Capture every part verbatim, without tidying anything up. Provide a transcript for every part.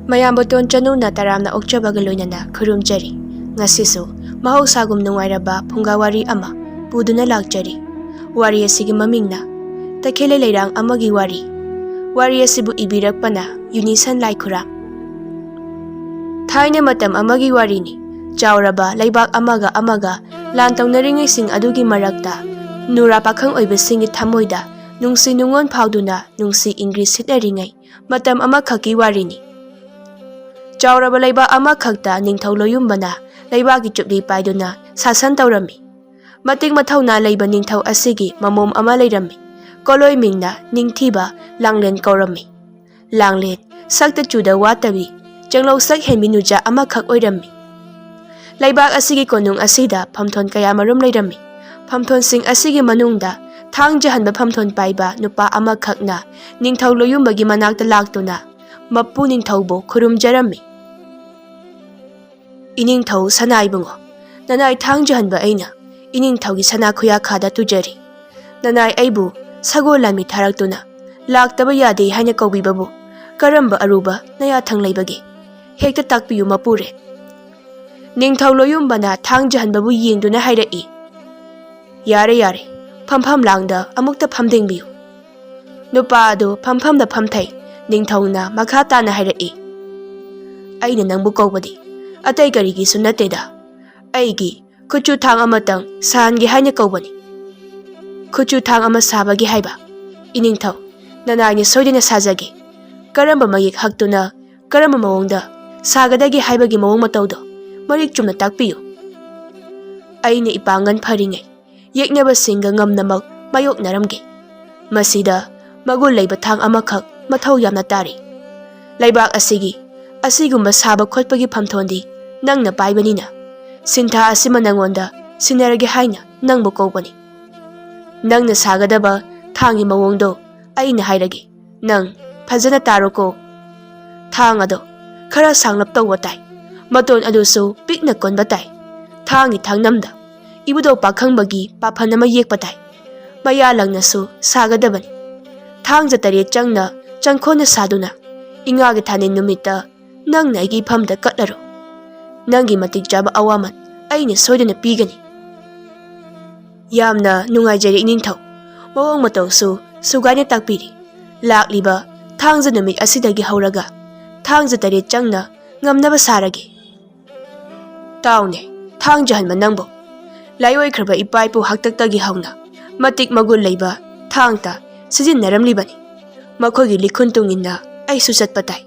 ꯃꯌꯥꯝꯕꯇꯣꯟ ꯆꯅꯨꯅ ꯇꯔꯥꯝꯅ ꯑꯣꯛꯆꯕꯒ ꯂꯣꯏꯅꯅ ꯈꯨꯔꯨꯝꯖꯔꯤ꯫ ꯉꯁꯤꯁꯨ ꯃꯍꯧꯁꯥꯒꯨꯝ ꯅꯨꯡꯉꯥꯏꯔꯕ ꯐꯨꯡꯒꯥ ꯋꯥꯔꯤ ꯑꯃ ꯄꯨꯗꯨꯅ ꯂꯥꯛꯆꯔꯤ꯫ ꯋꯥꯔꯤ ꯑꯁꯤꯒꯤ ꯃꯃꯤꯡꯅ ꯇꯈꯦꯜꯂꯩ ꯂꯩꯔꯥꯡ ꯑꯃꯒꯤ ꯋꯥꯔꯤ꯫ ꯋꯥꯔꯤ ꯑꯁꯤꯕꯨ ꯏꯕꯤꯔꯛꯄꯅ ꯌꯨꯅꯤꯁꯟ ꯂꯥꯏꯈꯨꯔꯥꯝ꯫ ꯊꯥꯏꯅ ꯃꯇꯝ ꯑꯃꯒꯤ ꯋꯥꯔꯤꯅꯤ꯫ ꯆꯥꯎꯔꯕ ꯂꯩꯕꯥꯛ ꯑꯃꯒ ꯑꯃꯒ ꯂꯥꯟ ꯇꯧꯅꯔꯤꯉꯩꯁꯤꯡ ꯑꯗꯨꯒꯤ ꯃꯔꯛꯇ ꯅꯨꯔꯥ ꯄꯥꯈꯪ ꯑꯣꯏꯕꯁꯤꯡꯒꯤ ꯊꯃꯣꯏꯗ ꯅꯨꯡꯁꯤ ꯅꯨꯡꯉꯣꯟ ꯐꯥꯎꯗꯨꯅ ꯅꯨꯡꯁꯤ ꯏꯪꯒ꯭ꯔꯤꯁ ꯁꯤꯠꯅꯔꯤꯉꯩ ꯃꯇꯝ ꯑꯃꯈꯛꯀꯤ ꯋꯥꯔꯤꯅꯤ꯫ ꯆꯥꯎꯔꯕ ꯂꯩꯕꯥꯛ ꯑꯃꯈꯛꯇ ꯅꯤꯡꯊꯧ ꯂꯣꯌꯨꯝꯕꯅ ꯂꯩꯕꯥꯛꯀꯤ ꯆꯨꯞꯂꯤ ꯄꯥꯏꯗꯨꯅ ꯁꯥꯁꯟ ꯇꯧꯔꯝꯃꯤ꯫ ꯃꯇꯤꯛ ꯃꯊꯧꯅꯥ ꯂꯩꯕ ꯅꯤꯡꯊꯧ ꯑꯁꯤꯒꯤ ꯃꯃꯣꯝ ꯑꯃ ꯂꯩꯔꯝꯃꯤ꯫ ꯀꯣꯂꯣꯏ ꯃꯤꯡꯅ ꯅꯤꯡꯊꯤꯕ ꯂꯥꯡꯂꯦꯟ ꯀꯧꯔꯝꯃꯤ꯫ ꯂꯥꯡꯂꯦꯟ ꯁꯛꯇ ꯆꯨꯗ ꯋꯥꯠꯇꯕꯤ, ꯆꯦꯡꯂꯧ ꯁꯛ ꯍꯦꯟꯕꯤ ꯅꯨꯖꯥ ꯑꯃꯈꯛ ꯑꯣꯏꯔꯝꯃꯤ꯫ ꯂꯩꯕꯥꯛ ꯑꯁꯤꯒꯤ ꯀꯣꯅꯨꯡ ꯑꯁꯤꯗ ꯐꯝꯊꯣꯟ ꯀꯌꯥꯃꯔꯨꯝ ꯂꯩꯔꯝꯃꯤ꯫ ꯐꯝꯊꯣꯟꯁꯤꯡ ꯑꯁꯤꯒꯤ ꯃꯅꯨꯡꯗ ꯊꯥꯡꯖꯍꯟꯕ ꯐꯝꯊꯣꯟ ꯄꯥꯏꯕ ꯅꯨꯄꯥ ꯑꯃꯈꯛꯅ ꯅꯤꯡꯊꯧ ꯂꯣꯌꯨꯝꯕꯒꯤ ꯃꯅꯥꯛꯇ ꯂꯥꯛꯇꯨꯅ ꯃꯄꯨ ꯅꯤꯡꯊꯧꯕꯨ ꯈꯨꯔꯨꯝꯖꯔꯝꯃꯤ꯫ "ꯏꯅꯤꯡꯊꯧ ꯁꯅꯥ ꯏꯕꯨꯡꯉꯣ, ꯅꯅꯥꯏ ꯊꯥꯡꯖꯍꯟꯕ ꯑꯩꯅ ꯏꯅꯤꯡꯊꯧꯒꯤ ꯁꯅꯥ ꯈꯨꯌꯥꯈꯥꯗ ꯇꯨꯖꯔꯤ꯫ ꯅꯅꯥꯏ ꯑꯩꯕꯨ ꯁꯒꯣꯜ ꯂꯥꯟꯃꯤ ꯊꯥꯔꯛꯇꯨꯅ ꯂꯥꯛꯇꯕ ꯌꯥꯗꯦ ꯍꯥꯏꯅ ꯀꯧꯕꯤꯕꯕꯨ ꯀꯔꯝꯕ ꯑꯔꯨꯕ ꯅꯌꯥꯊꯪ ꯂꯩꯕꯒꯦ? ꯍꯦꯛꯇ ꯇꯥꯛꯄꯤꯌꯨ ꯃꯄꯨꯔꯦ꯫" ꯅꯤꯡꯊꯧ ꯂꯣꯌꯨꯝꯕꯅ ꯊꯥꯡꯖꯍꯟꯕꯕꯨ ꯌꯦꯡꯗꯨꯅ ꯍꯥꯏꯔꯛꯏ, "ꯌꯥꯔꯦ, ꯌꯥꯔꯦ, ꯐꯝꯐꯝ ꯂꯥꯡꯗ ꯑꯃꯨꯛꯇ ꯐꯝꯗꯦꯡꯕꯤꯌꯨ꯫" ꯅꯨꯄꯥ ꯑꯗꯨ ꯐꯝꯐꯝꯗ ꯐꯝꯊꯩ꯫ ꯅꯤꯡꯊꯧꯅ ꯃꯈꯥ ꯇꯥꯅ ꯍꯥꯏꯔꯛꯏ, "ꯑꯩꯅ ꯅꯪꯕꯨ ꯀꯧꯕꯗꯤ ꯑꯇꯩ ꯀꯔꯤꯒꯤꯁꯨ ꯅꯠꯇꯦꯗ꯫ ꯑꯩꯒꯤ ꯈꯨꯠꯆꯨ ꯊꯥꯡ ꯑꯃꯇꯪ ꯁꯥꯍꯟꯒꯦ ꯍꯥꯏꯅ ꯀꯧꯕꯅꯤ꯫" "ꯈꯨꯠꯆꯨ ꯊꯥꯡ ꯑꯃ ꯁꯥꯕꯒꯤ ꯍꯥꯏꯕ? ꯏꯅꯤꯡꯊꯧ, ꯅꯅꯥꯏꯅ ꯁꯣꯏꯗꯅ ꯁꯥꯖꯒꯦ꯫ ꯀꯔꯝꯕ ꯃꯌꯦꯛ ꯍꯛꯇꯨꯅ ꯀꯔꯝꯕ ꯃꯑꯣꯡꯗ ꯁꯥꯒꯗꯒꯦ ꯍꯥꯏꯕꯒꯤ ꯃꯑꯣꯡ ꯃꯇꯧꯗꯣ ꯃꯔꯤꯛ ꯆꯨꯝꯅ ꯇꯥꯛꯄꯤꯌꯨ꯫" "ꯑꯩꯅ ꯏꯄꯥꯡꯒꯜ ꯐꯔꯤꯉꯩ ꯌꯦꯛꯅꯕꯁꯤꯡꯒ ꯉꯝꯅꯃꯛ ꯃꯥꯌꯣꯛꯅꯔꯝꯒꯦ꯫ ꯃꯁꯤꯗ ꯃꯒꯨꯟ ꯂꯩꯕ ꯊꯥꯡ ꯑꯃꯈꯛ ꯃꯊꯧ ꯌꯥꯝꯅ ꯇꯥꯔꯤ꯫ ꯂꯩꯕꯥꯛ ꯑꯁꯤꯒꯤ ꯑꯁꯤꯒꯨꯝꯕ ꯁꯥꯕ ꯈꯣꯠꯄꯒꯤ ꯐꯝꯊꯣꯟꯗꯤ ꯅꯪꯅ ꯄꯥꯏꯕꯅꯤꯅ, ꯁꯤꯟꯊꯥ ꯑꯁꯤꯃ ꯅꯪꯉꯣꯟꯗ ꯁꯤꯟꯅꯔꯒꯦ ꯍꯥꯏꯅ ꯅꯪꯕꯨ ꯀꯧꯕꯅꯤ꯫ ꯅꯪꯅ ꯁꯥꯒꯗꯕ ꯊꯥꯡꯒꯤ ꯃꯑꯣꯡꯗꯣ ꯑꯩꯅ ꯍꯥꯏꯔꯒꯦ, ꯅꯪ ꯐꯖꯅ ꯇꯥꯔꯣꯀꯣ꯫ ꯊꯥꯡ ꯑꯗꯣ ꯈꯔ ꯁꯥꯡꯂꯞ ꯇꯧꯕ ꯇꯥꯏ, ꯃꯇꯣꯟ ꯑꯗꯨꯁꯨ ꯄꯤꯛꯅ ꯀꯣꯟꯕ ꯇꯥꯏ꯫ ꯊꯥꯡꯒꯤ ꯊꯥꯡꯅꯝꯗ ꯏꯕꯨꯙꯧ ꯄꯥꯈꯪꯕꯒꯤ ꯄꯥꯐꯟ ꯑꯃ ꯌꯦꯛꯄ ꯇꯥꯏ꯫ ꯃꯌꯥ ꯂꯪꯅꯁꯨ ꯁꯥꯒꯗꯕꯅꯤ꯫ ꯊꯥꯡꯖ ꯇꯔꯦꯠ ꯆꯪꯅ ꯆꯪꯈꯣꯟꯅ ꯁꯥꯗꯨꯅ ꯏꯉꯥꯒꯤ ꯊꯥꯅꯤꯜ ꯅꯨꯃꯤꯠꯇ ꯅꯪꯅ ꯑꯩꯒꯤ ꯏꯐꯝꯗ ꯀꯠꯂꯔꯣ꯫ ꯅꯪꯒꯤ ꯃꯇꯤꯛ ꯆꯥꯕ ꯑꯋꯥꯃꯟ ꯑꯩꯅ ꯁꯣꯏꯗꯅ ꯄꯤꯒꯅꯤ꯫ ꯌꯥꯝꯅ ꯅꯨꯡꯉꯥꯏꯖꯔꯦ ꯏꯅꯤꯡꯊꯧ꯫ ꯃꯑꯣꯡ ꯃꯇꯧꯁꯨ ꯁꯨꯒꯥꯏꯅ ꯇꯥꯛꯄꯤꯔꯤ꯫ ꯂꯥꯛꯂꯤꯕ ꯊꯥꯡꯖ ꯅꯨꯃꯤꯠ ꯑꯁꯤꯗꯒꯤ ꯍꯧꯔꯒ ꯊꯥꯡꯖ ꯇꯔꯦꯠ ꯆꯪꯅ ꯉꯝꯅꯕ ꯁꯥꯔꯒꯦ꯫ ꯇꯥꯎꯅꯦ, ꯊꯥꯡ ꯖꯍꯟꯕ ꯅꯪꯕꯨ꯫ ꯂꯥꯏꯑꯣꯏꯈ꯭ꯔꯕ ꯏꯄꯥ ꯏꯄꯨ ꯍꯥꯛꯇꯛꯇꯒꯤ ꯍꯧꯅ ꯃꯇꯤꯛ ꯃꯒꯨꯟ ꯂꯩꯕ ꯊꯥꯡꯇ ꯁꯤꯖꯤꯟꯅꯔꯝꯂꯤꯕꯅꯤ꯫ ꯃꯈꯣꯏꯒꯤ ꯂꯤꯈꯨꯟ ꯇꯨꯡ ꯏꯟꯅ ꯑꯩꯁꯨ ꯆꯠꯄ ꯇꯥꯏ꯫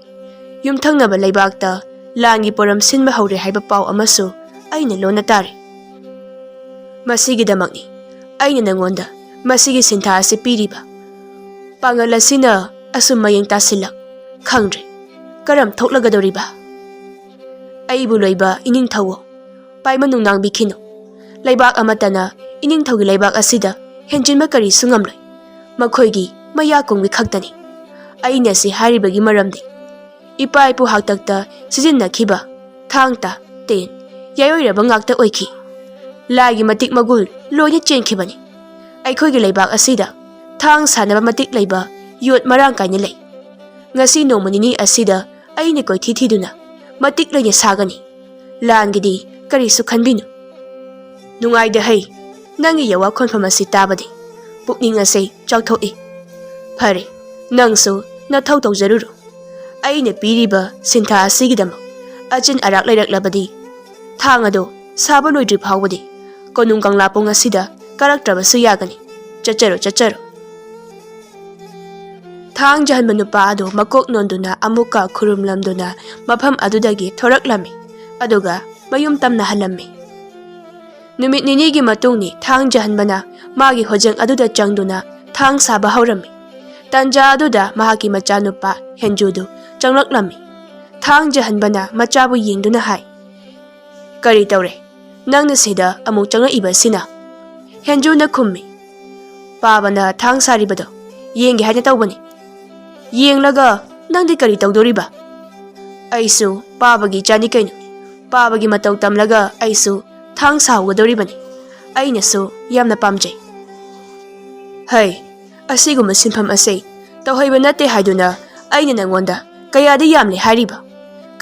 ꯌꯨꯝꯊꯪꯅꯕ ꯂꯩꯕꯥꯛꯇ ꯂꯥꯟꯒꯤ ꯄꯣꯔꯝ ꯁꯤꯟꯕ ꯍꯧꯔꯦ ꯍꯥꯏꯕ ꯄꯥꯎ ꯑꯃꯁꯨ ꯑꯩꯅ ꯂꯣꯟꯅ ꯇꯥꯔꯦ꯫ ꯃꯁꯤꯒꯤꯗꯃꯛꯅꯤ ꯑꯩꯅ ꯅꯪꯉꯣꯟꯗ ꯃꯁꯤꯒꯤ ꯁꯤꯟꯊꯥ ꯑꯁꯤ ꯄꯤꯔꯤꯕ꯫ ꯄꯥꯡꯒꯜ ꯑꯁꯤꯅ ꯑꯁꯨꯝ ꯃꯌꯦꯡ ꯇꯥꯁꯤꯜꯂꯛ ꯈꯪꯗ꯭ꯔꯦ꯫ ꯀꯔꯝ ꯊꯣꯛꯂꯒꯗꯧꯔꯤꯕ? ꯑꯩꯕꯨ ꯂꯣꯏꯕ ꯏꯅꯤꯡꯊꯧꯋꯣ, ꯄꯥꯏꯃ ꯅꯨꯡꯅꯥꯡꯕꯤꯈꯤꯅꯨ꯫ ꯂꯩꯕꯥꯛ ꯑꯃꯠꯇꯅ ꯏꯅꯤꯡꯊꯧꯒꯤ ꯂꯩꯕꯥꯛ ꯑꯁꯤꯗ ꯍꯦꯟꯖꯤꯟꯕ ꯀꯔꯤꯁꯨ ꯉꯝꯂꯣꯏ꯫ ꯃꯈꯣꯏꯒꯤ ꯃꯌꯥ ꯀꯨꯝꯒꯤ ꯈꯛꯇꯅꯤ꯫ ꯑꯩꯅ ꯁꯤ ꯍꯥꯏꯔꯤꯕꯒꯤ ꯃꯔꯝꯗꯤ ꯏꯄꯥ ꯏꯄꯨ ꯍꯥꯛꯇꯛꯇ ꯁꯤꯖꯤꯟꯅꯈꯤꯕ ꯊꯥꯡ ꯇꯥ, ꯇꯦꯟ, ꯌꯥꯏꯑꯣꯏꯔꯕ ꯉꯥꯛꯇ ꯑꯣꯏꯈꯤ꯫ ꯂꯥꯏꯒꯤ ꯃꯇꯤꯛ ꯃꯒꯨꯜ ꯂꯣꯏꯅ ꯆꯦꯟꯈꯤꯕꯅꯤ꯫ ꯑꯩꯈꯣꯏꯒꯤ ꯂꯩꯕꯥꯛ ꯑꯁꯤꯗ ꯊꯥꯡ ꯁꯥꯅꯕ ꯃꯇꯤꯛ ꯂꯩꯕ ꯌꯣꯠ ꯃꯔꯥꯡ ꯀꯥꯏꯅ ꯂꯩ꯫ ꯉꯁꯤ ꯅꯣꯡꯃ ꯅꯤꯅꯤ ꯑꯁꯤꯗ ꯑꯩꯅ ꯀꯣꯏꯊꯤ ꯊꯤꯗꯨꯅ ꯃꯇꯤꯛ ꯂꯩꯅ ꯁꯥꯒꯅꯤ꯫ ꯂꯥꯟꯒꯤꯗꯤ ꯀꯔꯤꯁꯨ ꯈꯟꯕꯤꯅꯨ꯫ ꯅꯨꯡꯉꯥꯏꯗ ꯍꯩ, ꯅꯪꯒꯤ ꯌꯋꯥ ꯈꯣꯟꯐꯝ ꯑꯁꯤ ꯇꯥꯕꯗꯤ ꯄꯨꯛꯅꯤꯡ ꯑꯁꯦ ꯆꯥꯎꯊꯣꯛꯏ꯫ ꯐꯔꯦ, ꯅꯪꯁꯨ ꯅꯊꯧ ꯇꯧꯖꯔꯨꯔꯣ꯫ ꯑꯩꯅ ꯄꯤꯔꯤꯕ ꯁꯤꯟꯊꯥ ꯑꯁꯤꯒꯤꯗꯃꯛ ꯑꯆꯤꯟ ꯑꯔꯥꯛ ꯂꯩꯔꯛꯂꯕꯗꯤ ꯊꯥꯡ ꯑꯗꯨ ꯁꯥꯕ ꯂꯣꯏꯗ꯭ꯔꯤ ꯐꯥꯎꯕꯗꯤ ꯀꯣꯅꯨꯡ ꯀꯪꯂꯥꯄꯣꯡ ꯑꯁꯤꯗ ꯀꯥꯔꯛꯇ꯭ꯔꯕꯁꯨ ꯌꯥꯒꯅꯤ꯫ ꯆꯠꯆꯔꯣ, ꯆꯠꯆꯔꯣ꯫ ꯊꯥꯡ ꯖꯍꯟꯕ ꯅꯨꯄꯥ ꯑꯗꯨ ꯃꯀꯣꯛ ꯅꯣꯟꯗꯨꯅ ꯑꯃꯨꯛꯀ ꯈꯨꯔꯨꯝꯂꯝꯗꯨꯅ ꯃꯐꯝ ꯑꯗꯨꯗꯒꯤ ꯊꯣꯔꯛꯂꯝꯃꯤ, ꯑꯗꯨꯒ ꯃꯌꯨꯝ ꯇꯝꯅ ꯍꯜꯂꯝꯃꯤ꯫ ꯅꯨꯃꯤꯠ ꯅꯤꯅꯤꯒꯤ ꯃꯇꯨꯡꯅꯤ ꯊꯥꯡ ꯖꯍꯟꯕꯅ ꯃꯥꯒꯤ ꯍꯣꯖꯪ ꯑꯗꯨꯗ ꯆꯪꯗꯨꯅ ꯊꯥꯡ ꯁꯥꯕ ꯍꯧꯔꯝꯃꯤ꯫ ꯇꯟꯖꯥ ꯑꯗꯨꯗ ꯃꯍꯥꯛꯀꯤ ꯃꯆꯥꯅꯨꯄꯥ ꯍꯦꯟꯖꯨꯗꯨ ꯆꯪꯂꯛꯂꯝꯃꯤ꯫ ꯊꯥꯡ ꯖꯍꯟꯕꯅ ꯃꯆꯥꯕꯨ ꯌꯦꯡꯗꯨꯅ ꯍꯥꯏ, "ꯀꯔꯤ ꯇꯧꯔꯦ? ꯅꯪꯅ ꯁꯤꯗ ꯑꯃꯨꯛ ꯆꯪꯂꯛꯏꯕ ꯑꯁꯤꯅ?" ꯍꯦꯟꯖꯨꯅ ꯈꯨꯝꯃꯤ, "ꯄꯥꯕꯅ ꯊꯥꯡ ꯁꯥꯔꯤꯕꯗꯣ ꯌꯦꯡꯒꯦ ꯍꯥꯏꯅ ꯇꯧꯕꯅꯤ꯫" "ꯌꯦꯡꯂꯒ ꯅꯪꯗꯤ ꯀꯔꯤ ꯇꯧꯗꯣꯔꯤꯕ?" "ꯑꯩꯁꯨ ꯄꯥꯕꯒꯤ ꯏꯆꯥꯅꯤ ꯀꯩꯅꯣ꯫ ꯄꯥꯕꯒꯤ ꯃꯇꯧ ꯇꯝꯂꯒ ꯑꯩꯁꯨ ꯊꯥꯡ ꯁꯥꯍꯧꯒꯗꯧꯔꯤꯕꯅꯤ꯫ ꯑꯩꯅꯁꯨ ꯌꯥꯝꯅ ꯄꯥꯝꯖꯩ꯫" "ꯍꯩ, ꯑꯁꯤꯒꯨꯝꯕ ꯁꯤꯟꯐꯝ ꯑꯁꯦ ꯇꯧꯍꯩꯕ ꯅꯠꯇꯦ ꯍꯥꯏꯗꯨꯅ ꯑꯩꯅ ꯅꯪꯉꯣꯟꯗ ꯀꯌꯥꯗꯤ ꯌꯥꯝꯂꯦ ꯍꯥꯏꯔꯤꯕ?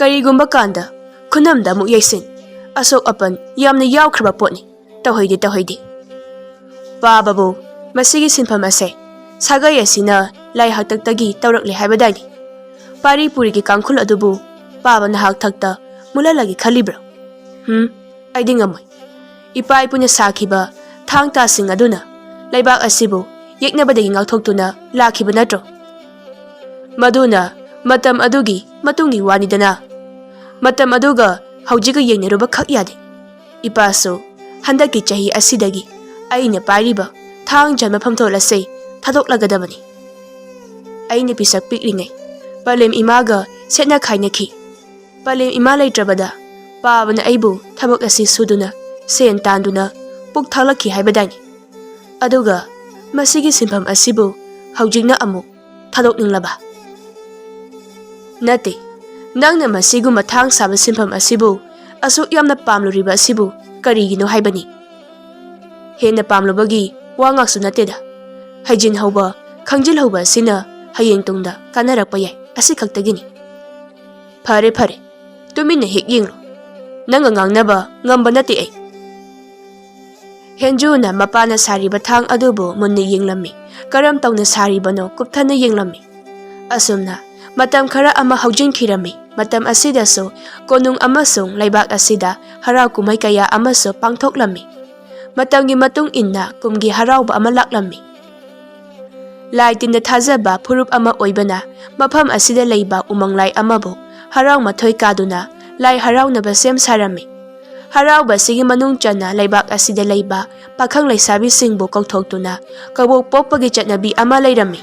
ꯀꯔꯤꯒꯨꯝꯕ ꯀꯥꯟꯗ ꯈꯨꯅꯝꯗ ꯑꯃꯨꯛ ꯌꯩꯁꯤꯟ, ꯑꯁꯣꯛ ꯑꯄꯟ ꯌꯥꯝꯅ ꯌꯥꯎꯈ꯭ꯔꯕ ꯄꯣꯠꯅꯤ꯫ ꯇꯧꯍꯩꯗꯦ, ꯇꯧꯍꯩꯗꯦ꯫ ꯄꯥꯕꯕꯨ ꯃꯁꯤꯒꯤ ꯁꯤꯟꯐꯝ ꯑꯁꯦ ꯁꯥꯒꯩ ꯑꯁꯤꯅ ꯂꯥꯏ ꯍꯥꯛꯇꯛꯇꯒꯤ ꯇꯧꯔꯛꯂꯦ ꯍꯥꯏꯕꯗꯥꯏꯅꯦ? ꯄꯥꯔꯤ ꯄꯨꯔꯤꯒꯤ ꯀꯥꯡꯈꯨꯜ ꯑꯗꯨꯕꯨ ꯄꯥꯕꯅ ꯍꯥꯛꯊꯛꯇ ꯃꯨꯜꯍꯜꯂꯒꯦ ꯈꯜꯂꯤꯕ꯭ꯔꯣ? ꯍꯨꯝ, ꯑꯩꯗꯤ ꯉꯝꯃꯣꯏ꯫ ꯏꯄꯥ ꯏꯄꯨꯅ ꯁꯥꯈꯤꯕ ꯊꯥꯡ ꯇꯥꯁꯤꯡ ꯑꯗꯨꯅ ꯂꯩꯕꯥꯛ ꯑꯁꯤꯕꯨ ꯌꯦꯛꯅꯕꯗꯒꯤ ꯉꯥꯛꯊꯣꯛꯇꯨꯅ ꯂꯥꯛꯈꯤꯕ ꯅꯠꯇ꯭ꯔꯣ? ꯃꯗꯨꯅ ꯃꯇꯝ ꯑꯗꯨꯒꯤ ꯃꯇꯨꯡꯒꯤ ꯋꯥꯅꯤꯗꯅ꯫ ꯃꯇꯝ ꯑꯗꯨꯒ ꯍꯧꯖꯤꯛꯀ ꯌꯦꯡꯅꯔꯨꯕ ꯈꯛ ꯌꯥꯗꯦ꯫ ꯏꯄꯥꯁꯨ ꯍꯟꯗꯛꯀꯤ ꯆꯍꯤ ꯑꯁꯤꯗꯒꯤ ꯑꯩꯅ ꯄꯥꯏꯔꯤꯕ ꯊꯥꯡ ꯖꯟꯃ ꯐꯝꯊꯣꯜ ꯑꯁꯤ ꯊꯥꯗꯣꯛꯂꯒꯗꯕꯅꯤ꯫ ꯑꯩꯅ ꯄꯤꯁꯛ ꯄꯤꯛꯂꯤꯉꯩ ꯄꯂꯦꯝ ꯏꯃꯥꯒ ꯁꯦꯠꯅ ꯈꯥꯏꯅꯈꯤ꯫ ꯄꯂꯦꯝ ꯏꯃꯥ ꯂꯩꯇ꯭ꯔꯕꯗ ꯄꯥꯕꯅ ꯑꯩꯕꯨ ꯊꯕꯛ ꯑꯁꯤ ꯁꯨꯗꯨꯅ ꯁꯦꯟ ꯇꯥꯟꯗꯨꯅ ꯄꯨꯛ ꯊꯥꯛꯂꯛꯈꯤ ꯍꯥꯏꯕꯗꯥꯏꯅꯦ? ꯑꯗꯨꯒ ꯃꯁꯤꯒꯤ ꯁꯤꯟꯐꯝ ꯑꯁꯤꯕꯨ ꯍꯧꯖꯤꯛꯅ ꯑꯃꯨꯛ ꯊꯥꯗꯣꯛꯅꯤꯡꯂꯕ? ꯅꯠꯇꯦ, ꯅꯪꯅ ꯃꯁꯤꯒꯨꯝꯕ ꯊꯥꯡ ꯁꯥꯕ ꯁꯤꯟꯐꯝ ꯑꯁꯤꯕꯨ ꯑꯁꯨꯛ ꯌꯥꯝꯅ ꯄꯥꯝꯂꯨꯔꯤꯕ ꯑꯁꯤꯕꯨ ꯀꯔꯤꯒꯤꯅꯣ ꯍꯥꯏꯕꯅꯤ? ꯍꯦꯟꯅ ꯄꯥꯝꯂꯨꯕꯒꯤ ꯋꯥ ꯉꯥꯛꯁꯨ ꯅꯠꯇꯦꯗ꯫ ꯍꯩꯖꯤꯟꯍꯧꯕ, ꯈꯪꯖꯤꯜꯍꯧꯕ ꯑꯁꯤꯅ ꯍꯌꯦꯡ ꯇꯨꯡꯗ ꯀꯥꯟꯅꯔꯛꯄ ꯌꯥꯏ, ꯑꯁꯤ ꯈꯛꯇꯒꯤꯅꯤ꯫ ꯐꯔꯦ, ꯐꯔꯦ, ꯇꯨꯃꯤꯟꯅ ꯍꯦꯛ ꯌꯦꯡꯂꯨ꯫ ꯅꯪꯒ ꯉꯥꯡꯅꯕ ꯉꯝꯕ ꯅꯠꯇꯦ ꯑꯩ꯫ ꯍꯦꯟꯖꯨꯅ ꯃꯄꯥꯅ ꯁꯥꯔꯤꯕ ꯊꯥꯡ ꯑꯗꯨꯕꯨ ꯃꯨꯟꯅ ꯌꯦꯡꯂꯝꯃꯤ꯫ ꯀꯔꯝ ꯇꯧꯅ ꯁꯥꯔꯤꯕꯅꯣ ꯀꯨꯞꯊꯅ ꯌꯦꯡꯂꯝꯃꯤ꯫ ꯑꯁꯨꯝꯅ ꯃꯇꯝ ꯈꯔ ꯑꯃ ꯍꯧꯖꯤꯟꯈꯤꯔꯝꯃꯤ꯫ ꯃꯇꯝ ꯑꯁꯤꯗꯁꯨ ꯀꯣꯅꯨꯡ ꯑꯃꯁꯨꯡ ꯂꯩꯕꯥꯛ ꯑꯁꯤꯗ ꯍꯔꯥꯎ ꯀꯨꯝꯍꯩ ꯀꯌꯥ ꯑꯃꯁꯨ ꯄꯥꯡꯊꯣꯛꯂꯝꯃꯤ꯫ ꯃꯇꯝꯒꯤ ꯃꯇꯨꯡ ꯏꯟꯅ ꯀꯨꯝꯒꯤ ꯍꯔꯥꯎꯕ ꯑꯃ ꯂꯥꯛꯂꯝꯃꯤ꯫ ꯂꯥꯏ ꯇꯤꯟꯗ ꯊꯥꯖꯕ ꯐꯨꯔꯨꯞ ꯑꯃ ꯑꯣꯏꯕꯅ ꯃꯐꯝ ꯑꯁꯤꯗ ꯂꯩꯕ ꯎꯃꯪ ꯂꯥꯏ ꯑꯃꯕꯨ ꯍꯔꯥꯎ ꯃꯊꯣꯏ ꯀꯥꯗꯨꯅ ꯂꯥꯏ ꯍꯔꯥꯎꯅꯕ ꯁꯦꯝ ꯁꯥꯔꯝꯃꯤ꯫ ꯍꯔꯥꯎꯕ ꯑꯁꯤꯒꯤ ꯃꯅꯨꯡ ꯆꯟꯅ ꯂꯩꯕꯥꯛ ꯑꯁꯤꯗ ꯂꯩꯕ ꯄꯥꯈꯪ ꯂꯩꯁꯥꯕꯤꯁꯤꯡꯕꯨ ꯀꯧꯊꯣꯛꯇꯨꯅ ꯀꯕꯣꯛ ꯄꯣꯛꯄꯒꯤ ꯆꯠꯅꯕꯤ ꯑꯃ ꯂꯩꯔꯝꯃꯤ꯫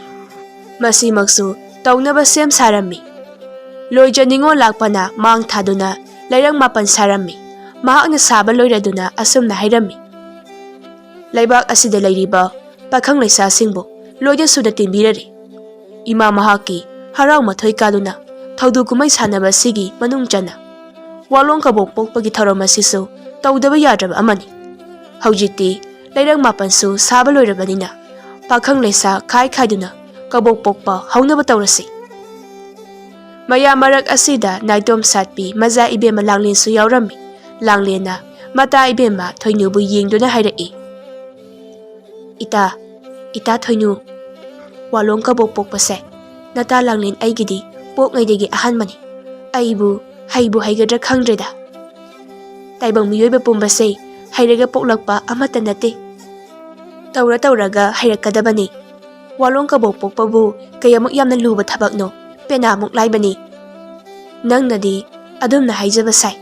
ꯃꯁꯤꯃꯛꯁꯨ ꯇꯧꯅꯕ ꯁꯦꯝ ꯁꯥꯔꯝꯃꯤ꯫ ꯂꯣꯏꯖ ꯅꯤꯉꯣꯜ ꯂꯥꯛꯄꯅ ꯃꯥꯡ ꯊꯥꯗꯨꯅ ꯂꯩꯔꯪ ꯃꯥꯄꯟ ꯁꯥꯔꯝꯃꯤ꯫ ꯃꯍꯥꯛꯅ ꯁꯥꯕ ꯂꯣꯏꯔꯗꯨꯅ ꯑꯁꯨꯝꯅ ꯍꯥꯏꯔꯝꯃꯤ, ꯂꯩꯕꯥꯛ ꯑꯁꯤꯗ ꯂꯩꯔꯤꯕ ꯄꯥꯈꯪ ꯂꯩꯁꯥꯁꯤꯡꯕꯨ ꯂꯣꯏꯅ ꯁꯨꯅ ꯇꯤꯟꯕꯤꯔꯔꯦ꯫ ꯏꯃꯥ ꯃꯍꯥꯛꯀꯤ ꯍꯔꯥꯎ ꯃꯊꯣꯏ ꯀꯥꯗꯨꯅ ꯊꯧꯗꯣꯛ ꯀꯨꯝꯍꯩ ꯁꯥꯟꯅꯕ ꯑꯁꯤꯒꯤ ꯃꯅꯨꯡ ꯆꯟꯅ ꯋꯥꯂꯣꯡ ꯀꯕꯣꯛ ꯄꯣꯛꯄꯒꯤ ꯊꯧꯔꯝ ꯑꯁꯤꯁꯨ ꯇꯧꯗꯕ ꯌꯥꯗ꯭ꯔꯕ ꯑꯃꯅꯤ꯫ ꯍꯧꯖꯤꯛꯇꯤ ꯂꯩꯔꯪ ꯃꯥꯄꯟꯁꯨ ꯁꯥꯕ ꯂꯣꯏꯔꯕꯅꯤꯅ ꯄꯥꯈꯪ ꯂꯩꯁꯥ ꯈꯥꯏ ꯈꯥꯏꯗꯨꯅ ꯀꯕꯣꯛ ꯄꯣꯛꯄ ꯍꯧꯅꯕ ꯇꯧꯔꯁꯤ꯫ ꯃꯌꯥꯝ ꯃꯔꯛ ꯑꯁꯤꯗ ꯅꯥꯏꯇꯣꯝ ꯁꯥꯠꯄꯤ ꯃꯖꯥ ꯏꯕꯦꯝꯃ ꯂꯥꯡꯂꯦꯟꯁꯨ ꯌꯥꯎꯔꯝꯃꯤ꯫ ꯂꯥꯡꯂꯦꯟꯅ ꯃꯇꯥ ꯏꯕꯦꯝꯃ ꯊꯣꯏꯅꯨꯕꯨ ꯌꯦꯡꯗꯨꯅ ꯍꯥꯏꯔꯛꯏ, "ꯏꯇꯥ, ꯏꯇꯥ ꯊꯣꯏꯅꯨ, ꯋꯥꯂꯣꯡ ꯀꯕꯣꯛ ꯄꯣꯛꯄꯁꯦ ꯅꯇꯥ ꯂꯥꯡꯂꯦꯟ ꯑꯩꯒꯤꯗꯤ ꯄꯣꯛꯉꯩꯗꯒꯤ ꯑꯍꯥꯟꯕꯅꯤ꯫ ꯑꯩꯕꯨ ꯍꯩꯕꯨ ꯍꯩꯒꯗ꯭ꯔꯥ ꯈꯪꯗ꯭ꯔꯦꯗ꯫ ꯇꯥꯏꯕꯪ ꯃꯤꯑꯣꯏꯕ ꯄꯨꯝꯕꯁꯦ ꯍꯩꯔꯒ ꯄꯣꯛꯂꯛꯄ ꯑꯃꯠꯇ ꯅꯠꯇꯦ꯫ ꯇꯧꯔ ꯇꯧꯔꯒ ꯍꯩꯔꯛꯀꯗꯕꯅꯤ꯫ ꯋꯥꯂꯣꯡ ꯀꯕꯣꯛ ꯄꯣꯛꯄꯕꯨ ꯀꯌꯥꯃꯨꯛ ꯌꯥꯝꯅ ꯂꯨꯕ ꯊꯕꯛꯅꯣ, ꯄꯦꯅꯥꯃꯨꯛ ꯂꯥꯏꯕꯅꯤ꯫ ꯅꯪꯅꯗꯤ ꯑꯗꯨꯝꯅ ꯍꯥꯏꯖꯕ ꯁꯥꯏ꯫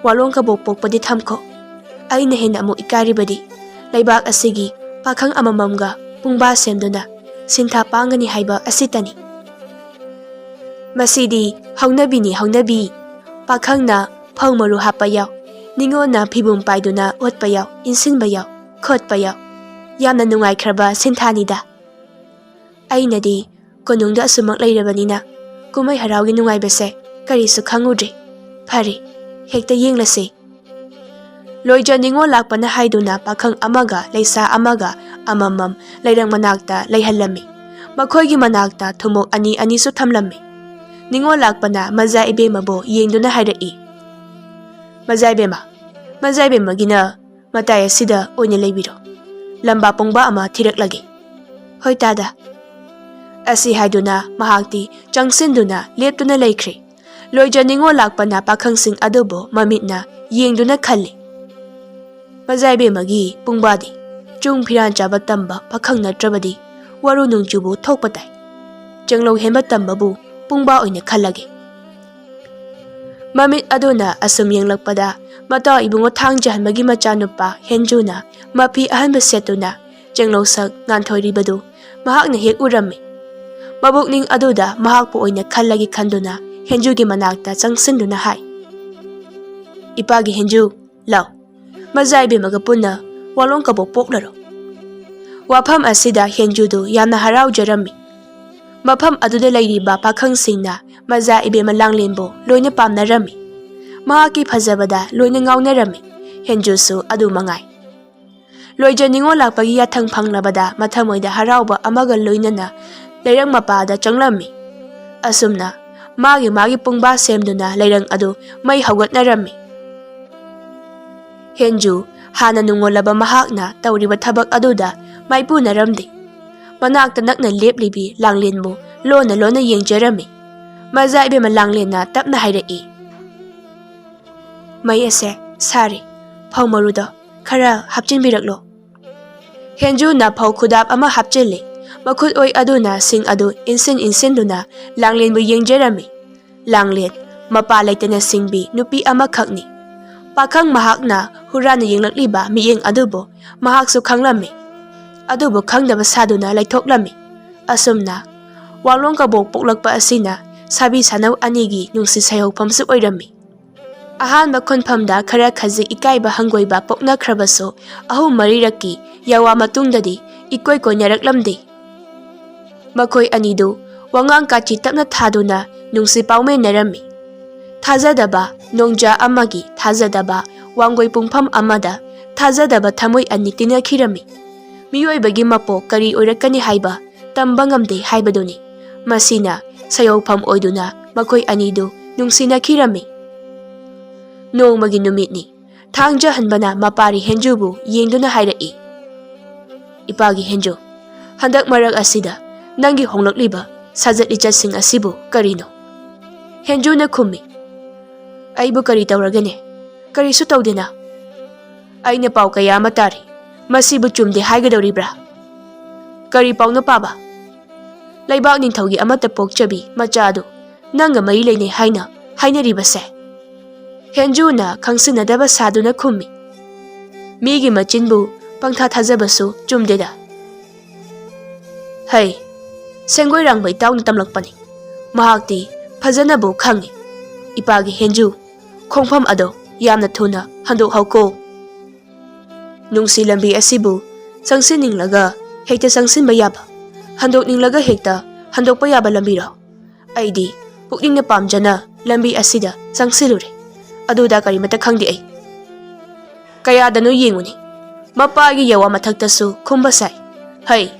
ꯋꯥꯂꯣꯡ ꯀꯕꯣꯛ ꯄꯣꯛꯄꯗꯤ ꯊꯝꯈꯣ꯫ ꯑꯩꯅ ꯍꯦꯟꯅ ꯑꯃꯨꯛ ꯏꯀꯥꯏꯔꯤꯕꯗꯤ ꯂꯩꯕꯥꯛ ꯑꯁꯤꯒꯤ ꯄꯥꯈꯪ ꯑꯃꯃꯝꯒ ꯄꯨꯡꯕꯥ ꯁꯦꯝꯗꯨꯅ ꯁꯤꯟꯊꯥ ꯄꯥꯡꯒꯅꯤ ꯍꯥꯏꯕ ꯑꯁꯤꯇꯅꯤ꯫ ꯃꯁꯤꯗꯤ ꯍꯧꯅꯕꯤꯅꯤ, ꯍꯧꯅꯕꯤ꯫ ꯄꯥꯈꯪꯅ ꯐꯧ ꯃꯔꯨ ꯍꯥꯞꯄ ꯌꯥꯎ, ꯅꯤꯉꯣꯜꯅ ꯐꯤꯕꯨꯝ ꯄꯥꯏꯗꯨꯅ ꯑꯣꯠꯄ ꯌꯥꯎ, ꯏꯟꯁꯤꯟꯕ ꯌꯥꯎ, ꯈꯣꯠꯄ ꯌꯥꯎ꯫ ꯌꯥꯝꯅ ꯅꯨꯡꯉꯥꯏꯈ꯭ꯔꯕ ꯁꯤꯟꯊꯥꯅꯤꯗ꯫ ꯑꯩꯅꯗꯤ ꯀꯣꯅꯨꯡꯗ ꯑꯁꯨꯃꯛ ꯂꯩꯔꯕꯅꯤꯅ ꯀꯨꯝꯍꯩ ꯍꯔꯥꯎꯒꯤ ꯅꯨꯡꯉꯥꯏꯕꯁꯦ ꯀꯔꯤꯁꯨ ꯈꯪꯉꯨꯗ꯭ꯔꯤ꯫ ꯐꯔꯦ, ꯍꯦꯛꯇ ꯌꯦꯡꯂꯁꯤ꯫" ꯂꯣꯏꯖ ꯅꯤꯉꯣꯜ ꯂꯥꯛꯄꯅ ꯍꯥꯏꯗꯨꯅ ꯄꯥꯈꯪ ꯑꯃꯒ ꯂꯩꯁꯥ ꯑꯃꯒ ꯑꯃꯃꯝ ꯂꯩꯔꯪ ꯃꯅꯥꯛꯇ ꯂꯩꯍꯜꯂꯝꯃꯤ꯫ ꯃꯈꯣꯏꯒꯤ ꯃꯅꯥꯛꯇ ꯊꯨꯝꯃꯣꯛ ꯑꯅꯤ ꯑꯅꯤꯁꯨ ꯊꯝꯂꯝꯃꯤ꯫ ꯅꯤꯉꯣꯜ ꯂꯥꯛꯄꯅ ꯃꯖꯥ ꯏꯕꯦꯝꯃꯕꯨ ꯌꯦꯡꯗꯨꯅ ꯍꯥꯏꯔꯛꯏ, "ꯃꯖꯥ ꯏꯕꯦꯝꯃ, ꯃꯖꯥ ꯏꯕꯦꯝꯃꯒꯤꯅ ꯃꯇꯥꯏ ꯑꯁꯤꯗ ꯑꯣꯏꯅ ꯂꯩꯕꯤꯔꯣ꯫ ꯂꯝꯕꯥ ꯄꯣꯡꯕꯥ ꯑꯃ ꯊꯤꯔꯛꯂꯒꯦ꯫" "ꯍꯣꯏ ꯇꯥꯗ꯫" ꯑꯁꯤ ꯍꯥꯏꯗꯨꯅ ꯃꯍꯥꯛꯇꯤ ꯆꯪꯁꯤꯟꯗꯨꯅ ꯂꯦꯞꯇꯨꯅ ꯂꯩꯈ꯭ꯔꯦ꯫ ꯂꯣꯏꯖ ꯅꯤꯉꯣꯜ ꯂꯥꯛꯄꯅ ꯄꯥꯈꯪꯁꯤꯡ ꯑꯗꯨꯕꯨ ꯃꯃꯤꯠꯅ ꯌꯦꯡꯗꯨꯅ ꯈꯜꯂꯤ꯫ ꯃꯖꯥ ꯏꯕꯦꯝꯃꯒꯤ ꯄꯨꯡꯕꯥꯗꯤ ꯆꯨꯡ ꯐꯤꯔꯥꯟ ꯆꯥꯕ ꯇꯝꯕ ꯄꯥꯈꯪ ꯅꯠꯇ꯭ꯔꯕꯗꯤ ꯋꯥꯔꯨ ꯅꯣꯡꯖꯨꯕꯨ ꯊꯣꯛꯄ ꯇꯥꯏ꯫ ꯆꯦꯡꯂꯧ ꯍꯦꯟꯕ ꯇꯝꯕꯕꯨ ꯄꯨꯡꯕꯥ ꯑꯣꯏꯅ ꯈꯜꯂꯒꯦ꯫ ꯃꯃꯤꯠ ꯑꯗꯨꯅ ꯑꯁꯨꯝ ꯌꯦꯡꯂꯛꯄꯗ ꯃꯇꯥꯎ ꯏꯕꯨꯡꯉꯣ ꯊꯥꯡꯖꯍꯟꯕꯒꯤ ꯃꯆꯥꯅꯨꯄꯥ ꯍꯦꯟꯖꯨꯅ ꯃꯐꯤ ꯑꯍꯟꯕ ꯁꯦꯠꯇꯨꯅ ꯆꯦꯡꯂꯧ ꯁꯛ ꯉꯥꯟꯊꯣꯏꯔꯤꯕꯗꯨ ꯃꯍꯥꯛꯅ ꯍꯦꯛ ꯎꯔꯝꯃꯤ꯫ ꯃꯕꯨꯛꯅꯤꯡ ꯑꯗꯨꯗ ꯃꯍꯥꯛꯄꯨ ꯑꯣꯏꯅ ꯈꯜꯂꯒꯦ ꯈꯟꯗꯨꯅ ꯍꯦꯟꯖꯨꯒꯤ ꯃꯅꯥꯛꯇ ꯆꯪꯁꯤꯟꯗꯨꯅ ꯍꯥꯏ, "ꯏꯄꯥꯒꯤ ꯍꯦꯟꯖꯨ, ꯂꯥꯎ, ꯃꯖꯥ ꯏꯕꯦꯝꯃꯒ ꯄꯨꯟꯅ ꯋꯥꯂꯣꯡ ꯀꯕꯣꯛ ꯄꯣꯛꯂꯔꯣ꯫" ꯋꯥꯐꯝ ꯑꯁꯤꯗ ꯍꯦꯟꯖꯨꯗꯨ ꯌꯥꯝꯅ ꯍꯔꯥꯎꯖꯔꯝꯃꯤ꯫ ꯃꯐꯝ ꯑꯗꯨꯗ ꯂꯩꯔꯤꯕ ꯄꯥꯈꯪꯁꯤꯡꯅ ꯃꯖꯥ ꯏꯕꯦꯝꯃ ꯂꯥꯡꯂꯦꯟꯕꯨ ꯂꯣꯏꯅ ꯄꯥꯝꯅꯔꯝꯃꯤ꯫ ꯃꯍꯥꯛꯀꯤ ꯐꯖꯕꯗ ꯂꯣꯏꯅ ꯉꯥꯎꯅꯔꯝꯃꯤ꯫ ꯍꯦꯟꯖꯨꯁꯨ ꯑꯗꯨ ꯃꯉꯥꯏ꯫ ꯂꯣꯏꯖ ꯅꯤꯉꯣꯜ ꯂꯥꯛꯄꯒꯤ ꯌꯥꯊꯪ ꯐꯪꯂꯕꯗ ꯃꯊꯃꯣꯏꯗ ꯍꯔꯥꯎꯕ ꯑꯃꯒ ꯂꯣꯏꯅꯅ ꯂꯩꯔꯛ ꯃꯄꯥꯗ ꯆꯪꯂꯝꯃꯤ꯫ ꯑꯁꯨꯝꯅ ꯃꯥꯒꯤ ꯃꯥꯒꯤ ꯄꯨꯡꯕꯥ ꯁꯦꯝꯗꯨꯅ ꯂꯩꯔꯪ ꯑꯗꯨ ꯃꯩ ꯍꯧꯒꯠꯅꯔꯝꯃꯤ꯫ ꯍꯦꯟꯖꯨ ꯍꯥꯟꯅ ꯅꯨꯡꯉꯣꯜꯂꯕ ꯃꯍꯥꯛꯅ ꯇꯧꯔꯤꯕ ꯊꯕꯛ ꯑꯗꯨꯗ ꯃꯥꯏꯄꯨꯅꯔꯝꯗꯦ꯫ ꯃꯅꯥꯛꯇ ꯅꯛꯅ ꯂꯦꯞꯂꯤꯕꯤ ꯂꯥꯡꯂꯦꯟꯕꯨ ꯂꯣꯟꯅ ꯂꯣꯟꯅ ꯌꯦꯡꯖꯔꯝꯃꯤ꯫ ꯃꯖꯥ ꯏꯕꯦꯝꯃ ꯂꯥꯡꯂꯦꯟꯅ ꯇꯞꯅ ꯍꯥꯏꯔꯛꯏ, "ꯃꯩ ꯑꯁꯦ ꯁꯥꯔꯤ꯫ ꯐꯧ ꯃꯔꯨꯗꯣ ꯈꯔ ꯍꯥꯞꯆꯤꯟꯕꯤꯔꯛꯂꯣ꯫" ꯍꯦꯟꯖꯨꯅ ꯐꯧ ꯈꯨꯗꯥꯞ ꯑꯃ ꯍꯥꯞꯆꯤꯜꯂꯤ꯫ ꯃꯈꯨꯠ ꯑꯣꯏ ꯑꯗꯨꯅ ꯁꯤꯡ ꯑꯗꯨ ꯏꯟꯁꯤꯟ ꯏꯟꯁꯤꯟꯗꯨꯅ ꯂꯥꯡꯂꯦꯟꯕꯨ ꯌꯦꯡꯖꯔꯝꯃꯤ꯫ ꯂꯥꯡꯂꯦꯟ ꯃꯄꯥ ꯂꯩꯇꯅ ꯁꯤꯡꯕꯤ ꯅꯨꯄꯤ ꯑꯃꯈꯛꯅꯤ꯫ ꯄꯥꯈꯪ ꯃꯍꯥꯛꯅ ꯍꯨꯔꯥꯟꯅ ꯌꯦꯡꯂꯛꯂꯤꯕ ꯃꯤꯠꯌꯦꯡ ꯑꯗꯨꯕꯨ ꯃꯍꯥꯛꯁꯨ ꯈꯪꯂꯝꯃꯤ꯫ ꯑꯗꯨꯕꯨ ꯈꯪꯗꯕ ꯁꯥꯗꯨꯅ ꯂꯩꯊꯣꯛꯂꯝꯃꯤ꯫ ꯑꯁꯨꯝꯅ ꯋꯥꯂꯣꯡ ꯀꯕꯣꯛ ꯄꯣꯛꯂꯛꯄ ꯑꯁꯤꯅ ꯁꯥꯕꯤ ꯁꯥꯅꯧ ꯑꯅꯤꯒꯤ ꯅꯨꯡꯁꯤ ꯁꯩꯍꯧꯐꯝꯁꯨ ꯑꯣꯏꯔꯝꯃꯤ꯫ ꯑꯍꯥꯟꯕ ꯈꯨꯟꯐꯝꯗ ꯈꯔ ꯈꯖꯤꯛ ꯏꯀꯥꯏꯕ ꯍꯪꯒꯣꯏꯕ ꯄꯣꯛꯅꯈ꯭ꯔꯕꯁꯨ, ꯑꯍꯨꯝ ꯃꯔꯤꯔꯛꯀꯤ ꯌꯥꯋꯥ ꯃꯇꯨꯡꯗꯗꯤ ꯏꯀꯣꯏ ꯀꯣꯏꯅꯔꯛꯂꯝꯗꯦ꯫ ꯃꯈꯣꯏ ꯑꯅꯤꯗꯨ ꯋꯥꯉꯥꯡ ꯀꯥꯆꯤ ꯇꯞꯅ ꯊꯥꯗꯨꯅ ꯅꯨꯡꯁꯤ ꯄꯥꯎꯃꯦꯟꯅꯔꯝꯃꯤ꯫ ꯊꯥꯖꯗꯕ ꯅꯣꯡꯖꯥ ꯑꯃꯒꯤ ꯊꯥꯖꯗꯕ ꯋꯥꯡꯒꯣꯏ ꯄꯨꯡꯐꯝ ꯑꯃꯗ ꯊꯥꯖꯗꯕ ꯊꯃꯣꯏ ꯑꯅꯤ ꯇꯤꯟꯅꯈꯤꯔꯝꯃꯤ꯫ ꯃꯤꯑꯣꯏꯕꯒꯤ ꯃꯄꯣꯛ ꯀꯔꯤ ꯑꯣꯏꯔꯛꯀꯅꯤ ꯍꯥꯏꯕ ꯇꯝꯕ ꯉꯝꯗꯦ ꯍꯥꯏꯕꯗꯨꯅꯤ꯫ ꯃꯁꯤꯅ ꯁꯌꯧꯐꯝ ꯑꯣꯏꯗꯨꯅ ꯃꯈꯣꯏ ꯑꯅꯤꯗꯨ ꯅꯨꯡꯁꯤꯅꯈꯤꯔꯝꯃꯤ꯫ ꯅꯣꯡꯃꯒꯤ ꯅꯨꯃꯤꯠꯅꯤ꯫ ꯊꯥꯡꯖꯍꯟꯕꯅ ꯃꯄꯥꯔꯤ ꯍꯦꯟꯖꯨꯕꯨ ꯌꯦꯡꯗꯨꯅ ꯍꯥꯏꯔꯛꯏ, "ꯏꯄꯥꯒꯤ ꯍꯦꯟꯖꯨ, ꯍꯟꯗꯛ ꯃꯔꯛ ꯑꯁꯤꯗ ꯅꯪꯒꯤ ꯍꯣꯡꯂꯛꯂꯤꯕ ꯁꯥꯖꯠ ꯂꯤꯆꯠꯁꯤꯡ ꯑꯁꯤꯕꯨ ꯀꯔꯤꯅꯣ?" ꯍꯦꯟꯖꯨꯅ ꯈꯨꯝꯃꯤ, "ꯑꯩꯕꯨ ꯀꯔꯤ ꯇꯧꯔꯒꯦꯅꯦ? ꯀꯔꯤꯁꯨ ꯇꯧꯗꯦꯅ꯫ ꯑꯩꯅ ꯄꯥꯎ ꯀꯌꯥ ꯑꯃ ꯇꯥꯔꯤ꯫ ꯃꯁꯤꯕꯨ ꯆꯨꯝꯗꯦ ꯍꯥꯏꯒꯗꯧꯔꯤꯕ꯭ꯔꯥ? ꯀꯔꯤ ꯄꯥꯎꯅꯣ ꯄꯥꯕ? ꯂꯩꯕꯥꯛ ꯅꯤꯡꯊꯧꯒꯤ ꯑꯃꯠꯇ ꯄꯣꯛꯆꯕꯤ ꯃꯆꯥꯗꯨ ꯅꯪꯒ ꯃꯔꯤ ꯂꯩꯅꯩ ꯍꯥꯏꯅ ꯍꯥꯏꯅꯔꯤꯕꯁꯦ?" ꯍꯦꯟꯖꯨꯅ ꯈꯪꯁꯤꯟꯅꯗꯕ ꯁꯥꯗꯨꯅ ꯈꯨꯝꯃꯤ, "ꯃꯤꯒꯤ ꯃꯆꯤꯟꯕꯨ ꯄꯪꯊꯥ ꯊꯥꯖꯕꯁꯨ ꯆꯨꯝꯗꯦꯗ꯫ ꯍꯩ, ꯁꯦꯡꯒꯣꯏꯔꯥꯡꯕ ꯏꯇꯥꯎꯅ ꯇꯝꯂꯛꯄꯅꯤ꯫ ꯃꯍꯥꯛꯇꯤ ꯐꯖꯅꯕꯨ ꯈꯪꯏ꯫ ꯏꯄꯥꯒꯤ ꯍꯦꯟꯖꯨ, ꯈꯣꯡꯐꯝ ꯑꯗꯣ ꯌꯥꯝꯅ ꯊꯨꯅ ꯍꯟꯗꯣꯛꯍꯧꯀꯣ꯫ ꯅꯨꯡꯁꯤ ꯂꯝꯕꯤ ꯑꯁꯤꯕꯨ ꯆꯪꯁꯤꯟꯅꯤꯡꯂꯒ ꯍꯦꯛꯇ ꯆꯪꯁꯤꯟꯕ ꯌꯥꯕ, ꯍꯟꯗꯣꯛꯅꯤꯡꯂꯒ ꯍꯦꯛꯇ ꯍꯟꯗꯣꯛꯄ ꯌꯥꯕ ꯂꯝꯕꯤꯔꯣ? ꯑꯩꯗꯤ ꯄꯨꯛꯅꯤꯡꯅ ꯄꯥꯝꯖꯅ ꯂꯝꯕꯤ ꯑꯁꯤꯗ ꯆꯪꯁꯤꯜꯂꯨꯔꯦ꯫ ꯑꯗꯨꯗ ꯀꯔꯤꯃꯠꯇ ꯈꯪꯗꯦ ꯑꯩ꯫ ꯀꯌꯥꯗꯅꯣ ꯌꯦꯡꯉꯨꯅꯤ, ꯃꯄꯥꯒꯤ ꯌꯥꯋꯥ ꯃꯊꯛꯇꯁꯨ ꯈꯨꯝꯕ ꯁꯥꯏ꯫ ꯍꯩ,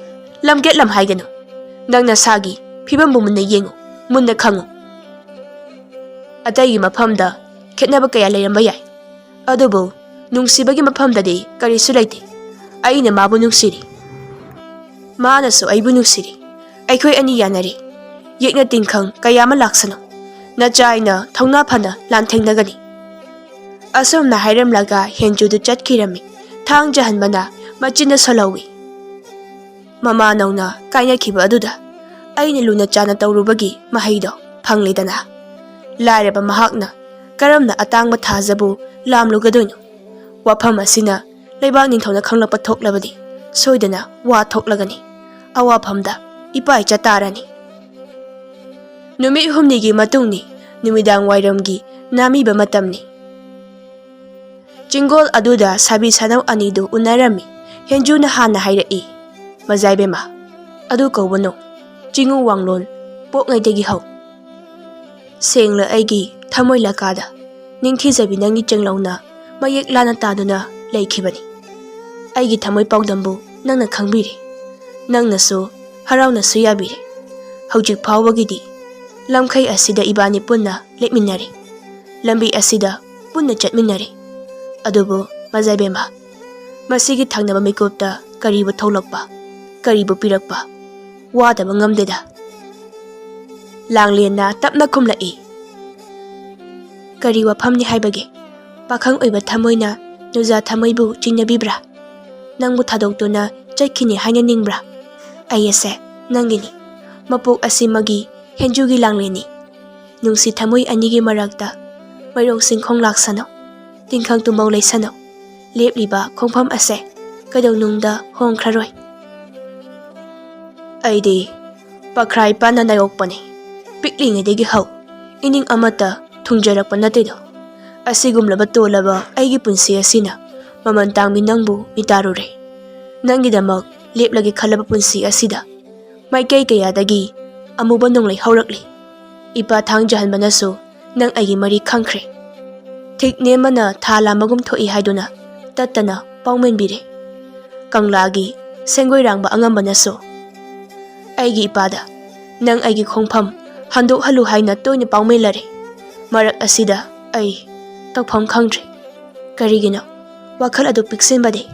ꯂꯝꯒꯦꯠ ꯂꯝ ꯍꯥꯏꯒꯅꯨ꯫ ꯅꯪ ꯅꯁꯥꯒꯤ ꯐꯤꯕꯝꯕꯨ ꯃꯨꯟꯅ ꯌꯦꯡꯉꯨ, ꯃꯨꯟꯅ ꯈꯪꯉꯨ꯫ ꯑꯇꯩꯒꯤ ꯃꯐꯝꯗ ꯈꯦꯠꯅꯕ ꯀꯌꯥ ꯂꯩꯔꯝꯕ ꯌꯥꯏ, ꯑꯗꯨꯕꯨ ꯅꯨꯡꯁꯤꯕꯒꯤ ꯃꯐꯝꯗꯗꯤ ꯀꯔꯤꯁꯨ ꯂꯩꯇꯦ꯫ ꯑꯩꯅ ꯃꯥꯕꯨ ꯅꯨꯡꯁꯤꯔꯤ, ꯃꯥꯅꯁꯨ ꯑꯩꯕꯨ ꯅꯨꯡꯁꯤꯔꯤ꯫ ꯑꯩꯈꯣꯏ ꯑꯅꯤ ꯌꯥꯅꯔꯤ꯫ ꯌꯦꯛꯅ ꯇꯤꯟꯈꯪ ꯀꯌꯥ ꯑꯃ ꯂꯥꯛꯁꯅꯨ, ꯅꯆꯥ ꯑꯩꯅ ꯊꯧꯅꯥ ꯐꯅ ꯂꯥꯟꯊꯦꯡꯅꯒꯅꯤ꯫ ꯑꯁꯨꯝꯅ ꯍꯥꯏꯔꯝꯂꯒ ꯍꯦꯟꯖꯨꯗꯨ ꯆꯠꯈꯤꯔꯝꯃꯤ꯫ ꯊꯥꯡ ꯖꯍꯟꯕꯅ ꯃꯆꯤꯟꯅ ꯁꯣꯜꯍꯧꯏ꯫ ꯃꯃꯥ ꯅꯧꯅ ꯀꯥꯏꯅꯈꯤꯕ ꯑꯗꯨꯗ ꯑꯩꯅ ꯂꯨꯅ ꯆꯥꯅ ꯇꯧꯔꯨꯕꯒꯤ ꯃꯍꯩꯗꯣ ꯐꯪꯂꯦꯗꯅ꯫ ꯂꯥꯏꯔꯕ ꯃꯍꯥꯛꯅ ꯀꯔꯝꯅ ꯑꯇꯥꯡꯕ ꯊꯥꯖꯕꯨ ꯂꯥꯝꯂꯨꯒꯗꯣꯏꯅꯣ? ꯋꯥꯐꯝ ꯑꯁꯤꯅ ꯂꯩꯕꯥꯛ ꯅꯤꯡꯊꯧꯅ ꯈꯪꯂꯛꯄ ꯊꯣꯛꯂꯕꯗꯤ ꯁꯣꯏꯗꯅ ꯋꯥ ꯊꯣꯛꯂꯒꯅꯤ꯫ ꯑꯋꯥꯐꯝꯗ ꯏꯄꯥ ꯏꯆꯥ ꯇꯥꯔꯅꯤ꯫ ꯅꯨꯃꯤꯠ ꯍꯨꯝꯅꯤꯒꯤ ꯃꯇꯨꯡꯅꯤ, ꯅꯨꯃꯤꯗꯥꯡ ꯋꯥꯏꯔꯝꯒꯤ ꯅꯥꯃꯤꯕ ꯃꯇꯝꯅꯤ꯫ ꯆꯤꯡꯒꯣꯜ ꯑꯗꯨꯗ ꯁꯥꯕꯤ ꯁꯥꯅꯧ ꯑꯅꯤꯗꯨ ꯎꯅꯔꯝꯃꯤ꯫ ꯍꯦꯟꯖꯨꯅ ꯍꯥꯟꯅ ꯍꯥꯏꯔꯛꯏ, "ꯃꯖꯥꯏꯕꯦꯝꯃ, ꯑꯗꯨ ꯀꯧꯕꯅꯨ꯫ ꯆꯤꯡꯉꯨ ꯋꯥꯡꯂꯣꯟ ꯄꯣꯛꯉꯩꯗꯒꯤ ꯍꯧ꯫ ꯁꯦꯡꯂ ꯑꯩꯒꯤ ꯊꯃꯣꯏ ꯂꯀꯥꯗ ꯅꯤꯡꯊꯤꯖꯕꯤ ꯅꯪꯒꯤ ꯆꯦꯡꯂꯧꯅ ꯃꯌꯦꯛ ꯂꯥꯅ ꯇꯥꯗꯨꯅ ꯂꯩꯈꯤꯕꯅꯤ꯫ ꯑꯩꯒꯤ ꯊꯃꯣꯏ ꯄꯥꯎꯗꯝꯕꯨ ꯅꯪꯅ ꯈꯪꯕꯤꯔꯦ꯫ ꯅꯪꯅꯁꯨ ꯍꯔꯥꯎꯅꯁꯨ ꯌꯥꯕꯤꯔꯦ꯫ ꯍꯧꯖꯤꯛ ꯐꯥꯎꯕꯒꯤꯗꯤ ꯂꯝꯈꯩ ꯑꯁꯤꯗ ꯏꯕꯥꯅꯤ ꯄꯨꯟꯅ ꯂꯦꯞꯃꯤꯟꯅꯔꯤ꯫ ꯂꯝꯕꯤ ꯑꯁꯤꯗ ꯄꯨꯟꯅ ꯆꯠꯃꯤꯟꯅꯔꯤ꯫ ꯑꯗꯨꯕꯨ ꯃꯖꯥꯏꯕꯦꯝꯃ, ꯃꯁꯤꯒꯤ ꯊꯪꯅꯕ ꯃꯤꯀꯨꯞꯇ ꯀꯔꯤꯕꯨ ꯊꯣꯛꯂꯛꯄ, ꯀꯔꯤꯕꯨ ꯄꯤꯔꯛꯄ, ꯋꯥꯗꯕ ꯉꯝꯗꯦꯗ꯫" ꯂꯥꯡꯂꯦꯟꯅ ꯇꯞꯅ ꯈꯨꯝꯂꯛꯏ, "ꯀꯔꯤ ꯋꯥꯐꯝꯅꯤ ꯍꯥꯏꯕꯒꯦ? ꯄꯥꯈꯪ ꯑꯣꯏꯕ ꯊꯃꯣꯏꯅ ꯅꯨꯖꯥ ꯊꯃꯣꯏꯕꯨ ꯆꯤꯡꯅꯕꯤꯕ꯭ꯔꯥ? ꯅꯪꯕꯨ ꯊꯥꯗꯣꯛꯇꯨꯅ ꯆꯠꯈꯤꯅꯤ ꯍꯥꯏꯅ ꯅꯤꯡꯕ꯭ꯔꯥ? ꯑꯩ ꯑꯁꯦ ꯅꯪꯒꯤꯅꯤ꯫ ꯃꯄꯣꯛ ꯑꯁꯤꯃꯒꯤ ꯍꯦꯟꯖꯨꯒꯤ ꯂꯥꯡꯂꯦꯟꯅꯤ꯫ ꯅꯨꯡꯁꯤ ꯊꯃꯣꯏ ꯑꯅꯤꯒꯤ ꯃꯔꯛꯇ ꯃꯥꯏꯔꯣꯡ ꯆꯤꯡꯈꯣꯡ ꯂꯥꯛꯁꯅꯨ, ꯇꯤꯟꯈꯪ ꯇꯨꯝꯕꯧ ꯂꯩꯁꯅꯨ꯫ ꯂꯦꯞꯂꯤꯕ ꯈꯣꯡꯐꯝ ꯑꯁꯦ ꯀꯩꯗꯧꯅꯨꯡꯗ ꯍꯣꯡꯈ꯭ꯔꯔꯣꯏ꯫" ꯑꯩꯗꯤ ꯄꯈ꯭ꯔꯥꯏ ꯄꯥꯟꯅ ꯅꯥꯌꯣꯛꯄꯅꯤ꯫ ꯄꯤꯛꯂꯤꯉꯩꯗꯒꯤ ꯍꯧ ꯏꯅꯤꯡ ꯑꯃꯠꯇ ꯊꯨꯡꯖꯔꯛꯄ ꯅꯠꯇꯦꯗꯣ꯫ ꯑꯁꯤꯒꯨꯝꯂꯕ ꯇꯣꯜꯂꯕ ꯑꯩꯒꯤ ꯄꯨꯟꯁꯤ ꯑꯁꯤꯅ ꯃꯃꯜ ꯇꯥꯡꯕꯤ ꯅꯪꯕꯨ ꯃꯤꯇꯥꯔꯨꯔꯦ꯫ ꯅꯪꯒꯤꯗꯃꯛ ꯂꯦꯞꯂꯒꯦ ꯈꯜꯂꯕ ꯄꯨꯟꯁꯤ ꯑꯁꯤꯗ ꯃꯥꯏꯀꯩ ꯀꯌꯥꯗꯒꯤ ꯑꯃꯨꯕ ꯅꯣꯡꯂꯩ ꯍꯧꯔꯛꯂꯤ꯫ ꯏꯄꯥ ꯊꯥꯡꯖꯍꯟꯕꯅꯁꯨ ꯅꯪ ꯑꯩꯒꯤ ꯃꯔꯤ ꯈꯪꯈ꯭ꯔꯦ꯫ ꯊꯤꯛ ꯅꯦꯝꯃꯅ ꯊꯥ ꯂꯥꯝꯕꯒꯨꯝ ꯊꯣꯛꯏ ꯍꯥꯏꯗꯨꯅ ꯇꯠꯇꯅ ꯄꯥꯎꯃꯦꯟꯕꯤꯔꯦ꯫ ꯀꯪꯂꯥꯒꯤ ꯁꯦꯡꯒꯣꯏꯔꯥꯡꯕ ꯑꯉꯝꯕꯅꯁꯨ ꯑꯩꯒꯤ ꯏꯄꯥꯗ ꯅꯪ ꯑꯩꯒꯤ ꯈꯣꯡꯐꯝ ꯍꯟꯗꯣꯛꯍꯜꯂꯨ ꯍꯥꯏꯅ ꯇꯣꯏꯅ ꯄꯥꯎꯃꯦꯜꯂꯔꯦ꯫ ꯃꯔꯛ ꯑꯁꯤꯗ ꯑꯩ ꯇꯧꯐꯝ ꯈꯪꯗ꯭ꯔꯦ꯫ ꯀꯔꯤꯒꯤꯅꯣ ꯋꯥꯈꯜ ꯑꯗꯨꯛ ꯄꯤꯛꯁꯤꯟꯕꯗꯤ?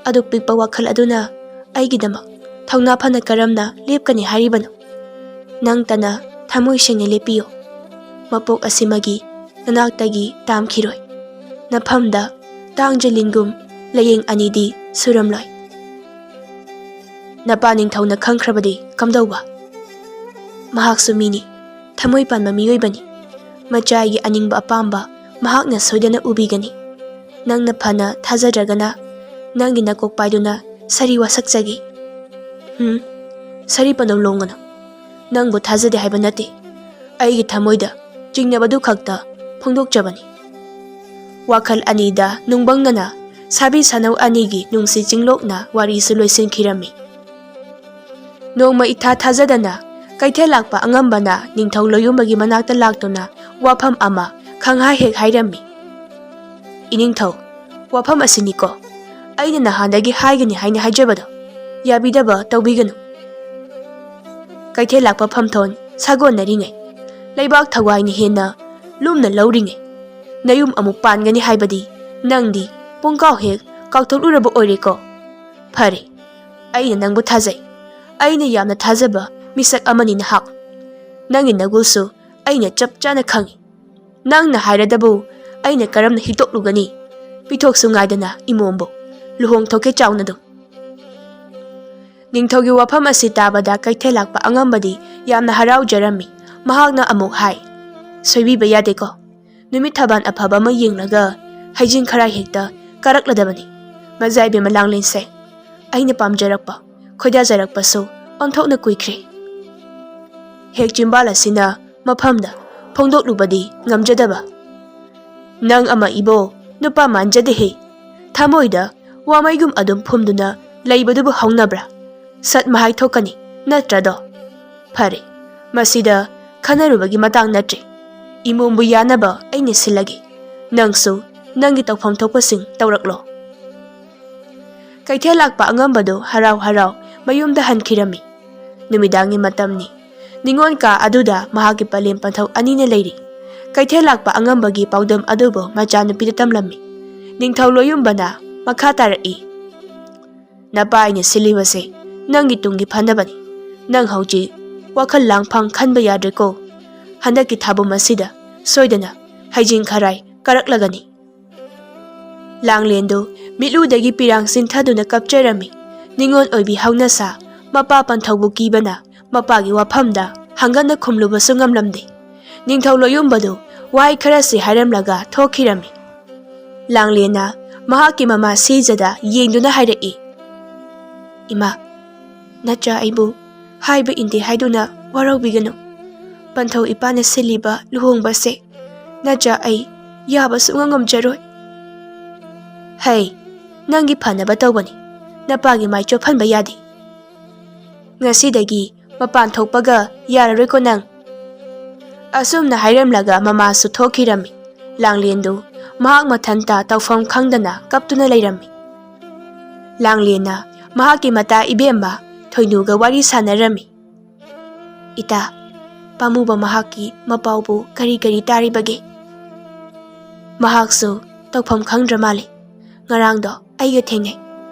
ꯑꯗꯨꯛ ꯄꯤꯛꯄ ꯋꯥꯈꯜ ꯑꯗꯨꯅ ꯑꯩꯒꯤꯗꯃꯛ ꯊꯧꯅꯥ ꯐꯅ ꯀꯔꯝꯅ ꯂꯦꯞꯀꯅꯤ ꯍꯥꯏꯔꯤꯕꯅꯣ? ꯅꯪꯇꯅ ꯊꯃꯣꯏ ꯁꯦꯡꯅ ꯂꯦꯞꯄꯤꯌꯨ꯫ ꯃꯄꯣꯛ ꯑꯁꯤꯃꯒꯤ ꯅꯅꯥꯛꯇꯒꯤ ꯇꯥꯝꯈꯤꯔꯣꯏ꯫ ꯅꯐꯝꯗ ꯇꯥꯡꯖ ꯂꯤꯟꯒꯨꯝ ꯂꯥꯌꯦꯡ ꯑꯅꯤꯗꯤ ꯁꯨꯔꯝꯂꯣꯏ꯫ ꯅꯄꯥ ꯅꯤꯡꯊꯧꯅ ꯈꯪꯈ꯭ꯔꯕꯗꯤ ꯀꯝꯗꯧꯕ? ꯃꯍꯥꯛꯁꯨ ꯃꯤꯅꯤ, ꯊꯃꯣꯏ ꯄꯥꯟꯕ ꯃꯤꯑꯣꯏꯕꯅꯤ꯫ ꯃꯆꯥꯒꯤ ꯑꯅꯤꯡꯕ ꯑꯄꯥꯝꯕ ꯃꯍꯥꯛꯅ ꯁꯣꯏꯗꯅ ꯎꯕꯤꯒꯅꯤ꯫ ꯅꯪꯅ ꯐꯅ ꯊꯥꯖꯗ꯭ꯔꯒꯅ ꯅꯪꯒꯤ ꯅꯀꯣꯛ ꯄꯥꯏꯗꯨꯅ ꯁꯥꯔꯤ ꯋꯥꯁꯛꯆꯒꯦ꯫ ꯍꯨꯝ, ꯁꯥꯔꯤ ꯄꯟꯗꯧ ꯂꯣꯡꯒꯅꯨ꯫ ꯅꯪꯕꯨ ꯊꯥꯖꯗꯦ ꯍꯥꯏꯕ ꯅꯠꯇꯦ꯫ ꯑꯩꯒꯤ ꯊꯃꯣꯏꯗ ꯆꯤꯡꯅꯕꯗꯨ ꯈꯛꯇ ꯐꯣꯡꯗꯣꯛꯆꯕꯅꯤ꯫ ꯋꯥꯈꯜ ꯑꯅꯤꯗ ꯅꯨꯡꯕꯪꯅꯅ ꯁꯥꯕꯤ ꯁꯥꯅꯧ ꯑꯅꯤꯒꯤ ꯅꯨꯡꯁꯤ ꯆꯤꯡꯂꯣꯛꯅ ꯋꯥꯔꯤꯁꯨ ꯂꯣꯏꯁꯤꯟꯈꯤꯔꯝꯃꯤ꯫ ꯅꯣꯡꯃ ꯏꯊꯥ ꯊꯥꯖꯗꯅ ꯀꯩꯊꯦꯜ ꯂꯥꯛꯄ ꯑꯉꯝꯕꯅ ꯅꯤꯡꯊꯧ ꯂꯣꯌꯨꯝꯕꯒꯤ ꯃꯅꯥꯛꯇ ꯂꯥꯛꯇꯨꯅ ꯋꯥꯐꯝ ꯑꯃ ꯈꯪꯍꯥꯏ ꯍꯦꯛ ꯍꯥꯏꯔꯝꯃꯤ꯫ "ꯏꯅꯤꯡꯊꯧ, ꯋꯥꯐꯝ ꯑꯁꯤꯅꯤꯀꯣ ꯑꯩꯅ ꯅꯍꯥꯟꯗꯒꯤ ꯍꯥꯏꯒꯅꯤ ꯍꯥꯏꯅ ꯍꯥꯏꯖꯕꯗꯣ, ꯌꯥꯕꯤꯗꯕ ꯇꯧꯕꯤꯒꯅꯨ꯫ ꯀꯩꯊꯦꯜ ꯂꯥꯛꯄ ꯐꯝꯊꯣꯟ ꯁꯥꯒꯣꯟꯅꯔꯤꯉꯩ, ꯂꯩꯕꯥꯛ ꯊꯋꯥꯏꯅ ꯍꯦꯟꯅ ꯂꯨꯝꯅ ꯂꯧꯔꯤꯉꯩ, ꯅꯌꯨꯝ ꯑꯃꯨꯛ ꯄꯥꯟꯒꯅꯤ ꯍꯥꯏꯕꯗꯤ ꯅꯪꯗꯤ ꯄꯨꯡꯀꯥꯎ ꯍꯦꯛ ꯀꯥꯎꯊꯣꯛꯂꯨꯔꯕ ꯑꯣꯏꯔꯦꯀꯣ꯫ ꯐꯔꯦ, ꯑꯩꯅ ꯅꯪꯕꯨ ꯊꯥꯖꯩ꯫ ꯑꯩꯅ ꯌꯥꯝꯅ ꯊꯥꯖꯕ ꯃꯤꯁꯛ ꯑꯃꯅꯤ ꯅꯍꯥꯛ꯫ ꯅꯪꯒꯤ ꯅꯒꯨꯜꯁꯨ ꯑꯩꯅ ꯆꯞ ꯆꯥꯅ ꯈꯪꯏ꯫ ꯅꯪꯅ ꯍꯥꯏꯔꯗꯕꯨ ꯑꯩꯅ ꯀꯔꯝꯅ ꯍꯤꯛꯇꯣꯛꯂꯨꯒꯅꯤ? ꯄꯤꯊꯣꯛꯁꯨ ꯉꯥꯏꯗꯅ ꯏꯃꯣꯝꯕꯨ ꯂꯨꯍꯣꯡꯊꯣꯛꯀꯦ ꯆꯥꯎꯅꯗꯨꯝ꯫" ꯅꯤꯡꯊꯧꯒꯤ ꯋꯥꯐꯝ ꯑꯁꯤ ꯇꯥꯕꯗ ꯀꯩꯊꯦꯜ ꯂꯥꯛꯄ ꯑꯉꯝꯕꯗꯤ ꯌꯥꯝꯅ ꯍꯔꯥꯎꯖꯔꯝꯃꯤ꯫ ꯃꯍꯥꯛꯅ ꯑꯃꯨꯛ ꯍꯥꯏ, "ꯁꯣꯏꯕꯤꯕ ꯌꯥꯗꯦꯀꯣ꯫ ꯅꯨꯃꯤꯠ ꯊꯕꯥꯟ ꯑꯐꯕ ꯑꯃ ꯌꯦꯡꯂꯒ ꯍꯩꯖꯤꯡ ꯈꯔꯥꯏ ꯍꯦꯛꯇ ꯀꯥꯔꯛꯂꯗꯕꯅꯤ꯫ ꯃꯖꯥ ꯏꯕꯦꯝꯃ ꯂꯥꯡꯂꯦꯟꯁꯦ, ꯑꯩꯅ ꯄꯥꯝꯖꯔꯛꯄ, ꯈꯣꯏꯗꯥꯖꯔꯛꯄꯁꯨ ꯑꯣꯟꯊꯣꯛꯅ ꯀꯨꯏꯈ꯭ꯔꯦ꯫ ꯍꯦꯛ ꯆꯤꯝꯕꯥꯜ ꯑꯁꯤꯅ ꯃꯐꯝꯗ ꯐꯣꯡꯗꯣꯛꯂꯨꯕꯗꯤ ꯉꯝꯖꯗꯕ꯫ ꯅꯪ ꯑꯃ ꯏꯕꯣ, ꯅꯨꯄꯥ ꯃꯥꯟꯖꯗꯦꯍꯦ꯫ ꯊꯃꯣꯏꯗ ꯋꯥꯃꯩꯒꯨꯝ ꯑꯗꯨꯝ ꯐꯨꯝꯗꯨꯅ ꯂꯩꯕꯗꯨꯕꯨ ꯍꯧꯅꯕ꯭ꯔꯥ? ꯁꯠ ꯃꯍꯥꯏ ꯊꯣꯛꯀꯅꯤ, ꯅꯠꯇ꯭ꯔꯗꯣ? ꯐꯔꯦ, ꯃꯁꯤꯗ ꯈꯟꯅꯔꯨꯕꯒꯤ ꯃꯇꯥꯡ ꯅꯠꯇ꯭ꯔꯦ꯫ ꯏꯃꯣꯝꯕꯨ ꯌꯥꯅꯕ ꯑꯩꯅ ꯁꯤꯜꯂꯒꯦ꯫ ꯅꯪꯁꯨ ꯅꯪꯒꯤ ꯇꯧꯐꯝ ꯊꯣꯛꯄꯁꯤꯡ ꯇꯧꯔꯛꯂꯣ꯫" ꯀꯩꯊꯦꯜ ꯂꯥꯛꯄ ꯑꯉꯝꯕꯗꯨ ꯍꯔꯥꯎ ꯍꯔꯥꯎ ꯃꯌꯨꯝꯗ ꯍꯟꯈꯤꯔꯝꯃꯤ꯫ ꯅꯨꯃꯤꯗꯥꯡꯒꯤ ꯃꯇꯝꯅꯤ꯫ ꯅꯤꯉꯣꯜ ꯀꯥ ꯑꯗꯨꯗ ꯃꯍꯥꯛꯀꯤ ꯄꯂꯦꯝ ꯄꯟꯊꯧ ꯑꯅꯤꯅ ꯂꯩꯔꯤ꯫ ꯀꯩꯊꯦꯜ ꯂꯥꯛꯄ ꯑꯉꯝꯕꯒꯤ ꯄꯥꯎꯗꯝ ꯑꯗꯨꯕꯨ ꯃꯆꯥꯅꯨꯄꯤꯗ ꯇꯝꯂꯝꯃꯤ꯫ ꯅꯤꯡꯊꯧ ꯂꯣꯌꯨꯝꯕꯅ ꯃꯈꯥ ꯇꯥꯔꯛꯏ, "ꯅꯄꯥ ꯑꯩꯅ ꯁꯤꯜꯂꯤꯕꯁꯦ ꯅꯪꯒꯤ ꯇꯨꯡꯒꯤ ꯐꯅꯕꯅꯤ꯫ ꯅꯪ ꯍꯧꯖꯤꯛ ꯋꯥꯈꯜ ꯂꯥꯡꯐꯥꯡ ꯈꯟꯕ ꯌꯥꯗ꯭ꯔꯦꯀꯣ꯫ ꯍꯟꯗꯛꯀꯤ ꯊꯥꯕꯨꯝ ꯑꯁꯤꯗ ꯁꯣꯏꯗꯅ ꯍꯩꯖꯤꯡ ꯈꯔꯥꯏ ꯀꯥꯔꯛꯂꯒꯅꯤ꯫" ꯂꯥꯡꯂꯦꯟꯗꯨ ꯃꯤꯠꯂꯨꯗꯒꯤ ꯄꯤꯔꯥꯡ ꯆꯤꯟꯊꯗꯨꯅ ꯀꯞꯆꯔꯝꯃꯤ꯫ ꯅꯤꯉꯣꯜ ꯑꯣꯏꯕꯤ ꯍꯧꯅꯁꯥ ꯃꯄꯥ ꯄꯟꯊꯧꯕꯨ ꯀꯤꯕꯅ ꯃꯄꯥꯒꯤ ꯋꯥꯐꯝꯗ ꯍꯪꯒꯠꯅ ꯈꯨꯝꯂꯨꯕꯁꯨ ꯉꯝꯂꯝꯗꯦ꯫ ꯅꯤꯡꯊꯧ ꯂꯣꯌꯨꯝꯕꯗꯨ ꯋꯥꯍꯩ ꯈꯔꯁꯤ ꯍꯥꯏꯔꯝꯂꯒ ꯊꯣꯛꯈꯤꯔꯝꯃꯤ꯫ ꯂꯥꯡꯂꯦꯟꯅ ꯃꯍꯥꯛꯀꯤ ꯃꯃꯥ ꯁꯤꯖꯗ ꯌꯦꯡꯗꯨꯅ ꯍꯥꯏꯔꯛꯏ, "ꯏꯃꯥ, ꯅꯆꯥ ꯑꯩꯕꯨ ꯍꯥꯏꯕ ꯏꯟꯗꯦ ꯍꯥꯏꯗꯨꯅ ꯋꯥꯔꯧꯕꯤꯒꯅꯨ꯫ ꯄꯟꯊꯧ ꯏꯄꯥꯅ ꯁꯤꯜꯂꯤꯕ ꯂꯨꯍꯣꯡꯕꯁꯦ ꯅꯆꯥ ꯑꯩ ꯌꯥꯕ ꯁꯨꯡꯉꯝ ꯉꯝꯖꯔꯣꯏ꯫" "ꯍꯩ, ꯅꯪꯒꯤ ꯐꯅꯕ ꯇꯧꯕꯅꯤ꯫ ꯅꯄꯥꯒꯤ ꯃꯥꯏ ꯆꯣꯞꯍꯟꯕ ꯌꯥꯗꯦ꯫ ꯉꯁꯤꯗꯒꯤ ꯃꯄꯥꯟ ꯊꯣꯛꯄꯒ ꯌꯥꯔꯔꯣꯏꯀꯣ ꯅꯪ꯫" ꯑꯁꯨꯝꯅ ꯍꯥꯏꯔꯝꯂꯒ ꯃꯃꯥꯁꯨ ꯊꯣꯛꯈꯤꯔꯝꯃꯤ꯫ ꯂꯥꯡꯂꯦꯟꯗꯨ ꯃꯍꯥꯛ ꯃꯊꯟꯇ ꯇꯧꯐꯝ ꯈꯪꯗꯅ ꯀꯞꯇꯨꯅ ꯂꯩꯔꯝꯃꯤ꯫ ꯂꯥꯡꯂꯦꯟꯅ ꯃꯍꯥꯛꯀꯤ ꯃꯇꯥ ꯏꯕꯦꯝꯃ ꯊꯣꯏꯅꯨꯒ ꯋꯥꯔꯤ ꯁꯥꯟꯅꯔꯝꯃꯤ꯫ "ꯏꯇꯥ, ꯄꯥꯝꯃꯨꯕ ꯃꯍꯥꯛꯀꯤ ꯃꯄꯥꯎꯕꯨ ꯀꯔꯤ ꯀꯔꯤ ꯇꯥꯔꯤꯕꯒꯦ? ꯃꯍꯥꯛꯁꯨ ꯇꯧꯐꯝ ꯈꯪꯗ꯭ꯔ ꯃꯥꯜꯂꯤ꯫ ꯉꯔꯥꯡꯗꯣ ꯑꯩꯒ ꯊꯦꯡꯅꯩ꯫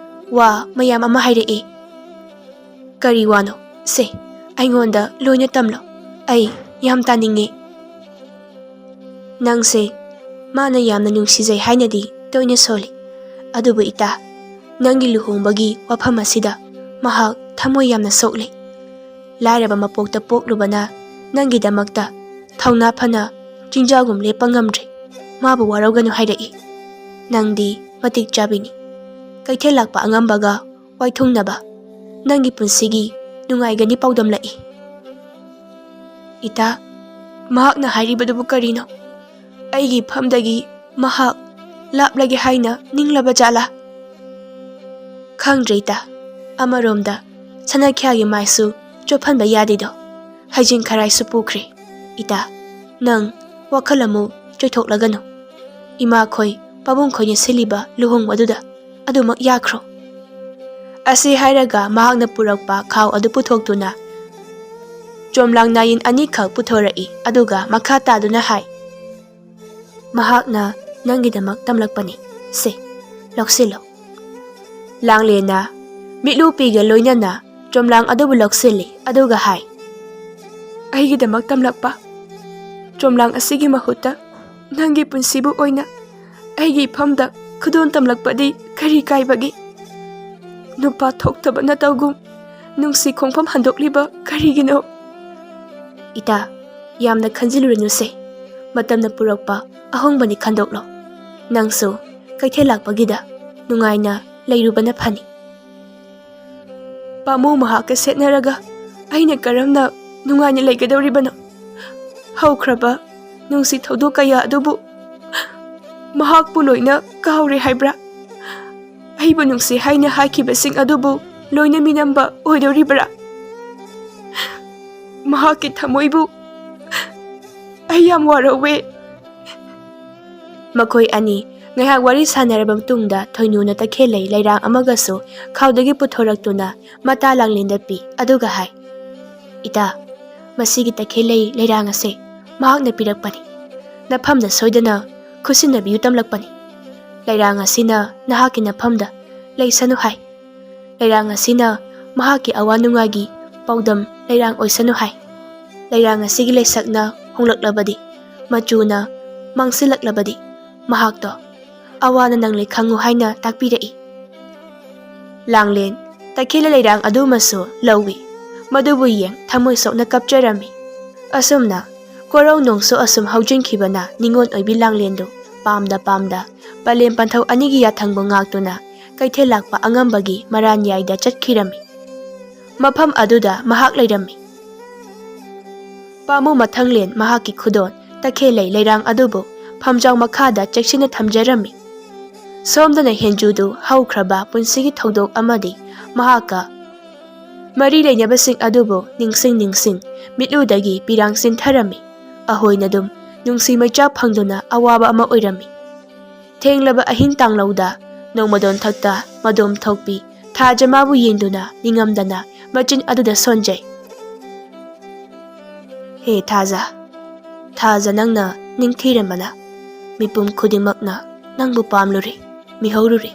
ꯋꯥ ꯃꯌꯥꯝ ꯑꯃ ꯍꯥꯏꯔꯛꯏ꯫" "ꯀꯔꯤ ꯋꯥꯅꯣ? ꯁꯦ, ꯑꯩꯉꯣꯟꯗ ꯂꯣꯏꯅ ꯇꯝꯂꯣ꯫ ꯑꯩ ꯌꯥꯝ ꯇꯥꯅꯤꯡꯉꯤ꯫" "ꯅꯪꯁꯦ ꯃꯥꯅ ꯌꯥꯝꯅ ꯅꯨꯡꯁꯤꯖꯩ ꯍꯥꯏꯅꯗꯤ ꯇꯣꯏꯅ ꯁꯣꯜꯂꯤ꯫ ꯑꯗꯨꯕꯨ ꯏꯇꯥ, ꯅꯪꯒꯤ ꯂꯨꯍꯣꯡꯕꯒꯤ ꯋꯥꯐꯝ ꯑꯁꯤꯗ ꯃꯍꯥꯛ ꯊꯃꯣꯏ ꯌꯥꯝꯅ ꯁꯣꯛꯂꯦ꯫ ꯂꯥꯏꯔꯕ ꯃꯄꯣꯛꯇ ꯄꯣꯛꯂꯨꯕꯅ ꯅꯪꯒꯤꯗꯃꯛꯇ ꯊꯧꯅꯥ ꯐꯅ ꯆꯤꯟꯖꯥꯎꯒꯨꯝ ꯂꯦꯞꯄ ꯉꯝꯗ꯭ꯔꯦ꯫ ꯃꯥꯕꯨ ꯋꯥꯔꯧꯒꯅꯨ ꯍꯥꯏꯔꯛꯏ꯫ ꯅꯪꯗꯤ ꯃꯇꯤꯛ ꯆꯥꯕꯤꯅꯤ꯫ ꯀꯩꯊꯦꯜ ꯂꯥꯛꯄ ꯑꯉꯝꯕꯒ ꯋꯥꯏꯊꯨꯡꯅꯕ ꯅꯪꯒꯤ ꯄꯨꯟꯁꯤꯒꯤ ꯅꯨꯡꯉꯥꯏꯒꯅꯤ ꯄꯥꯎꯗꯝꯂꯛꯏ꯫" "ꯏꯇꯥ, ꯃꯍꯥꯛꯅ ꯍꯥꯏꯔꯤꯕꯗꯨꯕꯨ ꯀꯔꯤꯅꯣ? ꯑꯩꯒꯤ ꯐꯝꯗꯒꯤ ꯃꯍꯥꯛ ꯂꯥꯞꯂꯒꯦ ꯍꯥꯏꯅ ꯅꯤꯡꯂꯕ ꯖꯥꯠꯂꯥ?" "ꯈꯪꯗ꯭ꯔꯦ ꯏꯇꯥ꯫ ꯑꯃꯔꯣꯝꯗ ꯁꯅꯥꯈ꯭ꯌꯥꯒꯤ ꯃꯥꯏꯁꯨ ꯆꯣꯞꯍꯟꯕ ꯌꯥꯗꯦꯗꯣ꯫ ꯍꯩꯖꯤꯡ ꯈꯔꯥꯏꯁꯨ ꯄꯨꯈ꯭ꯔꯦ꯫ ꯏꯇꯥ, ꯅꯪ ꯋꯥꯈꯜ ꯑꯃꯨꯛ ꯆꯣꯏꯊꯣꯛꯂꯒꯅꯨ꯫ ꯏꯃꯥꯈꯣꯏ ꯄꯥꯕꯨꯡꯈꯣꯏꯅ ꯁꯤꯜꯂꯤꯕ ꯂꯨꯍꯣꯡꯕꯗꯨꯗ ꯑꯗꯨꯃꯛ ꯌꯥꯈ꯭ꯔꯣ꯫" ꯑꯁꯤ ꯍꯥꯏꯔꯒ ꯃꯍꯥꯛꯅ ꯄꯨꯔꯛꯄ ꯈꯥꯎ ꯑꯗꯨ ꯄꯨꯊꯣꯛꯇꯨꯅ ꯆꯣꯝꯂꯥꯡ ꯅꯥꯌꯤꯟ ꯑꯅꯤꯈꯛ ꯄꯨꯊꯣꯔꯛꯏ, ꯑꯗꯨꯒ ꯃꯈꯥ ꯇꯥꯗꯨꯅ ꯍꯥꯏ, ꯃꯍꯥꯛꯅ ꯅꯪꯒꯤꯗꯃꯛ ꯇꯝꯂꯛꯄꯅꯤ꯫ ꯁꯦ, ꯂꯧꯁꯤꯜꯂꯣ꯫ ꯂꯥꯡꯂꯦꯟꯅ ꯃꯤꯠꯂꯨꯄꯤꯒ ꯂꯣꯏꯅꯅ ꯆꯣꯝꯂꯥꯡ ꯑꯗꯨꯕꯨ ꯂꯧꯁꯤꯜꯂꯤ, ꯑꯗꯨꯒ ꯍꯥꯏ, "ꯑꯩꯒꯤꯗꯃꯛ ꯇꯝꯂꯛꯄ ꯆꯣꯝꯂꯥꯡ ꯑꯁꯤꯒꯤ ꯃꯍꯨꯠꯇ ꯅꯪꯒꯤ ꯄꯨꯟꯁꯤꯕꯨ ꯑꯣꯏꯅ ꯑꯩꯒꯤ ꯏꯐꯝꯗ ꯈꯨꯗꯣꯜ ꯇꯝꯂꯛꯄꯗꯤ ꯀꯔꯤ ꯀꯥꯏꯕꯒꯦ? ꯅꯨꯄꯥ ꯊꯣꯛꯇꯕ ꯅꯇꯧꯒꯨꯝ ꯅꯨꯡꯁꯤ ꯈꯣꯡꯐꯝ ꯍꯟꯗꯣꯛꯂꯤꯕ ꯀꯔꯤꯒꯤꯅꯣ?" "ꯏꯇꯥ, ꯌꯥꯝꯅ ꯈꯟꯖꯤꯜꯂꯨꯔꯅꯨꯁꯦ꯫ ꯃꯇꯝꯅ ꯄꯨꯔꯛꯄ ꯑꯍꯣꯡꯕꯅꯤ ꯈꯟꯗꯣꯛꯂꯣ꯫ ꯅꯪꯁꯨ ꯀꯩꯊꯦꯜ ꯂꯥꯛꯄꯒꯤꯗ ꯅꯨꯡꯉꯥꯏꯅ ꯂꯩꯔꯨꯕꯅ ꯐꯅꯤ꯫" "ꯄꯥꯃꯨ ꯃꯍꯥꯛꯀ ꯁꯦꯠꯅꯔꯒ ꯑꯩꯅ ꯀꯔꯝꯅ ꯅꯨꯡꯉꯥꯏꯅ ꯂꯩꯒꯗꯧꯔꯤꯕꯅꯣ? ꯍꯧꯈ꯭ꯔꯕ ꯅꯨꯡꯁꯤ ꯊꯧꯗꯣꯛ ꯀꯌꯥ ꯑꯗꯨꯕꯨ ꯃꯍꯥꯛꯄꯨ ꯂꯣꯏꯅ ꯀꯥꯎꯔꯦ ꯍꯥꯏꯕ꯭ꯔꯥ? ꯑꯩꯕꯨ ꯅꯨꯡꯁꯤ ꯍꯥꯏꯅ ꯍꯥꯏꯈꯤꯕꯁꯤꯡ ꯑꯗꯨꯕꯨ ꯂꯣꯏꯅ ꯃꯤꯅꯝꯕ ꯑꯣꯏꯗꯧꯔꯤꯕ꯭ꯔꯥ? ꯃꯍꯥꯛꯀꯤ ꯊꯃꯣꯏꯕꯨ ꯑꯩ ꯌꯥꯝ ꯋꯥꯔꯧꯋꯦ꯫" ꯃꯈꯣꯏ ꯑꯅꯤ ꯉꯥꯏꯍꯥꯛ ꯋꯥꯔꯤ ꯁꯥꯟꯅꯔꯕ ꯃꯇꯨꯡꯗ ꯊꯣꯏꯅꯨꯅ ꯇꯈꯦꯜꯂꯩ ꯂꯩꯔꯥꯡ ꯑꯃꯒꯁꯨ ꯈꯥꯎꯗꯒꯤ ꯄꯨꯊꯣꯔꯛꯇꯨꯅ ꯃꯇꯥ ꯂꯥꯡꯂꯦꯟꯗ ꯄꯤ, ꯑꯗꯨꯒ ꯍꯥꯏ, "ꯏꯇꯥ, ꯃꯁꯤꯒꯤ ꯇꯈꯦꯜꯂꯩ ꯂꯩꯔꯥꯡ ꯑꯁꯦ ꯃꯍꯥꯛꯅ ꯄꯤꯔꯛꯄꯅꯤ꯫ ꯅꯐꯝꯗ ꯁꯣꯏꯗꯅ ꯈꯨꯠꯁꯤꯟꯅꯕꯤꯌꯨ ꯇꯝꯂꯛꯄꯅꯤ꯫ ꯂꯩꯔꯥꯡ ꯑꯁꯤꯅ ꯅꯍꯥꯛꯀꯤ ꯅꯐꯝꯗ ꯂꯩꯁꯅꯨ ꯍꯥꯏ꯫ ꯂꯩꯔꯥꯡ ꯑꯁꯤꯅ ꯃꯍꯥꯛꯀꯤ ꯑꯋꯥ ꯅꯨꯡꯉꯥꯏꯒꯤ ꯄꯥꯎꯗꯝ ꯂꯩꯔꯥꯡ ꯑꯣꯏꯁꯅꯨ ꯍꯥꯏ꯫ ꯂꯩꯔꯥꯡ ꯑꯁꯤꯒꯤ ꯂꯩꯁꯛꯅ ꯍꯣꯡꯂꯛꯂꯕꯗꯤ, ꯃꯆꯨꯅ ꯃꯥꯡꯁꯤꯜꯂꯛꯂꯕꯗꯤ, ꯃꯍꯥꯛꯇꯣ ꯑꯋꯥꯅ ꯅꯪꯂꯦ ꯈꯪꯉꯨ" ꯍꯥꯏꯅ ꯇꯥꯛꯄꯤꯔꯛꯏ꯫ ꯂꯥꯡꯂꯦꯟ ꯇꯈꯦꯜꯂꯩ ꯂꯩꯔꯥꯡ ꯑꯗꯨꯃꯁꯨ ꯂꯧꯏ꯫ ꯃꯗꯨꯕꯨ ꯌꯦꯡ ꯊꯃꯣꯏ ꯁꯣꯛꯅ ꯀꯞꯆꯔꯝꯃꯤ꯫ ꯑꯁꯨꯝꯅ ꯀꯣꯔꯧ ꯅꯣꯡꯁꯨ ꯑꯁꯨꯝ ꯍꯧꯖꯤꯟꯈꯤꯕꯅ ꯅꯤꯉꯣꯜ ꯑꯣꯏꯕꯤ ꯂꯥꯡꯂꯦꯟꯗꯨ ꯄꯥꯝꯗ ꯄꯥꯝꯗ ꯄꯂꯦꯝ ꯄꯟꯊꯧ ꯑꯅꯤꯒꯤ ꯌꯥꯊꯪꯕꯨ ꯉꯥꯛꯇꯨꯅ ꯀꯩꯊꯦꯜ ꯂꯥꯛꯄ ꯑꯉꯝꯕꯒꯤ ꯃꯔꯥꯟꯌꯥꯏꯗ ꯆꯠꯈꯤꯔꯝꯃꯤ꯫ ꯃꯐꯝ ꯑꯗꯨꯗ ꯃꯍꯥꯛ ꯂꯩꯔꯝꯃꯤ꯫ ꯄꯥꯃꯨ ꯃꯊꯪꯂꯦꯟ ꯃꯍꯥꯛꯀꯤ ꯈꯨꯗꯣꯜ ꯇꯈꯦꯜꯂꯩ ꯂꯩꯔꯥꯡ ꯑꯗꯨꯕꯨ ꯐꯝꯖꯥꯎ ꯃꯈꯥꯗ ꯆꯦꯛꯁꯤꯟꯅ ꯊꯝꯖꯔꯝꯃꯤ꯫ ꯁꯣꯝꯗꯅ ꯍꯦꯟꯖꯨꯗꯨ ꯍꯧꯈ꯭ꯔꯕ ꯄꯨꯟꯁꯤꯒꯤ ꯊꯧꯗꯣꯛ ꯑꯃꯗꯤ ꯃꯍꯥꯛꯀ ꯃꯔꯤ ꯂꯩꯅꯕꯁꯤꯡ ꯑꯗꯨꯕꯨ ꯅꯤꯡꯁꯤꯡ ꯅꯤꯡꯁꯤꯡ ꯃꯤꯠꯂꯨꯗꯒꯤ ꯄꯤꯔꯥꯡ ꯆꯤꯟꯊꯔꯝꯃꯤ꯫ ꯑꯍꯣꯏꯅꯗꯨꯝ ꯅꯨꯡꯁꯤ ꯃꯩꯆꯥꯛ ꯐꯪꯗꯨꯅ ꯑꯋꯥꯕ ꯑꯃ ꯑꯣꯏꯔꯝꯃꯤ꯫ ꯊꯦꯡꯂꯕ ꯑꯍꯤꯡ ꯇꯥꯡꯂꯧꯗ ꯅꯣꯡꯃꯗꯣꯟ ꯊꯛꯇ ꯃꯗꯣꯝ ꯊꯣꯛꯄꯤ ꯊꯥꯖ ꯃꯥꯕꯨ ꯌꯦꯡꯗꯨꯅ ꯅꯤꯡꯉꯝꯗꯅ ꯃꯆꯤꯟ ꯑꯗꯨꯗ ꯁꯣꯟꯖꯩ꯫ "ꯍꯦ ꯊꯥꯖ, ꯊꯥꯖ, ꯅꯪꯅ ꯅꯤꯡꯊꯤꯔꯝꯕꯅ ꯃꯤꯄꯨꯝ ꯈꯨꯗꯤꯡꯃꯛꯅ ꯅꯪꯕꯨ ꯄꯥꯝꯂꯨꯔꯦ, ꯃꯤꯍꯧꯔꯨꯔꯦ꯫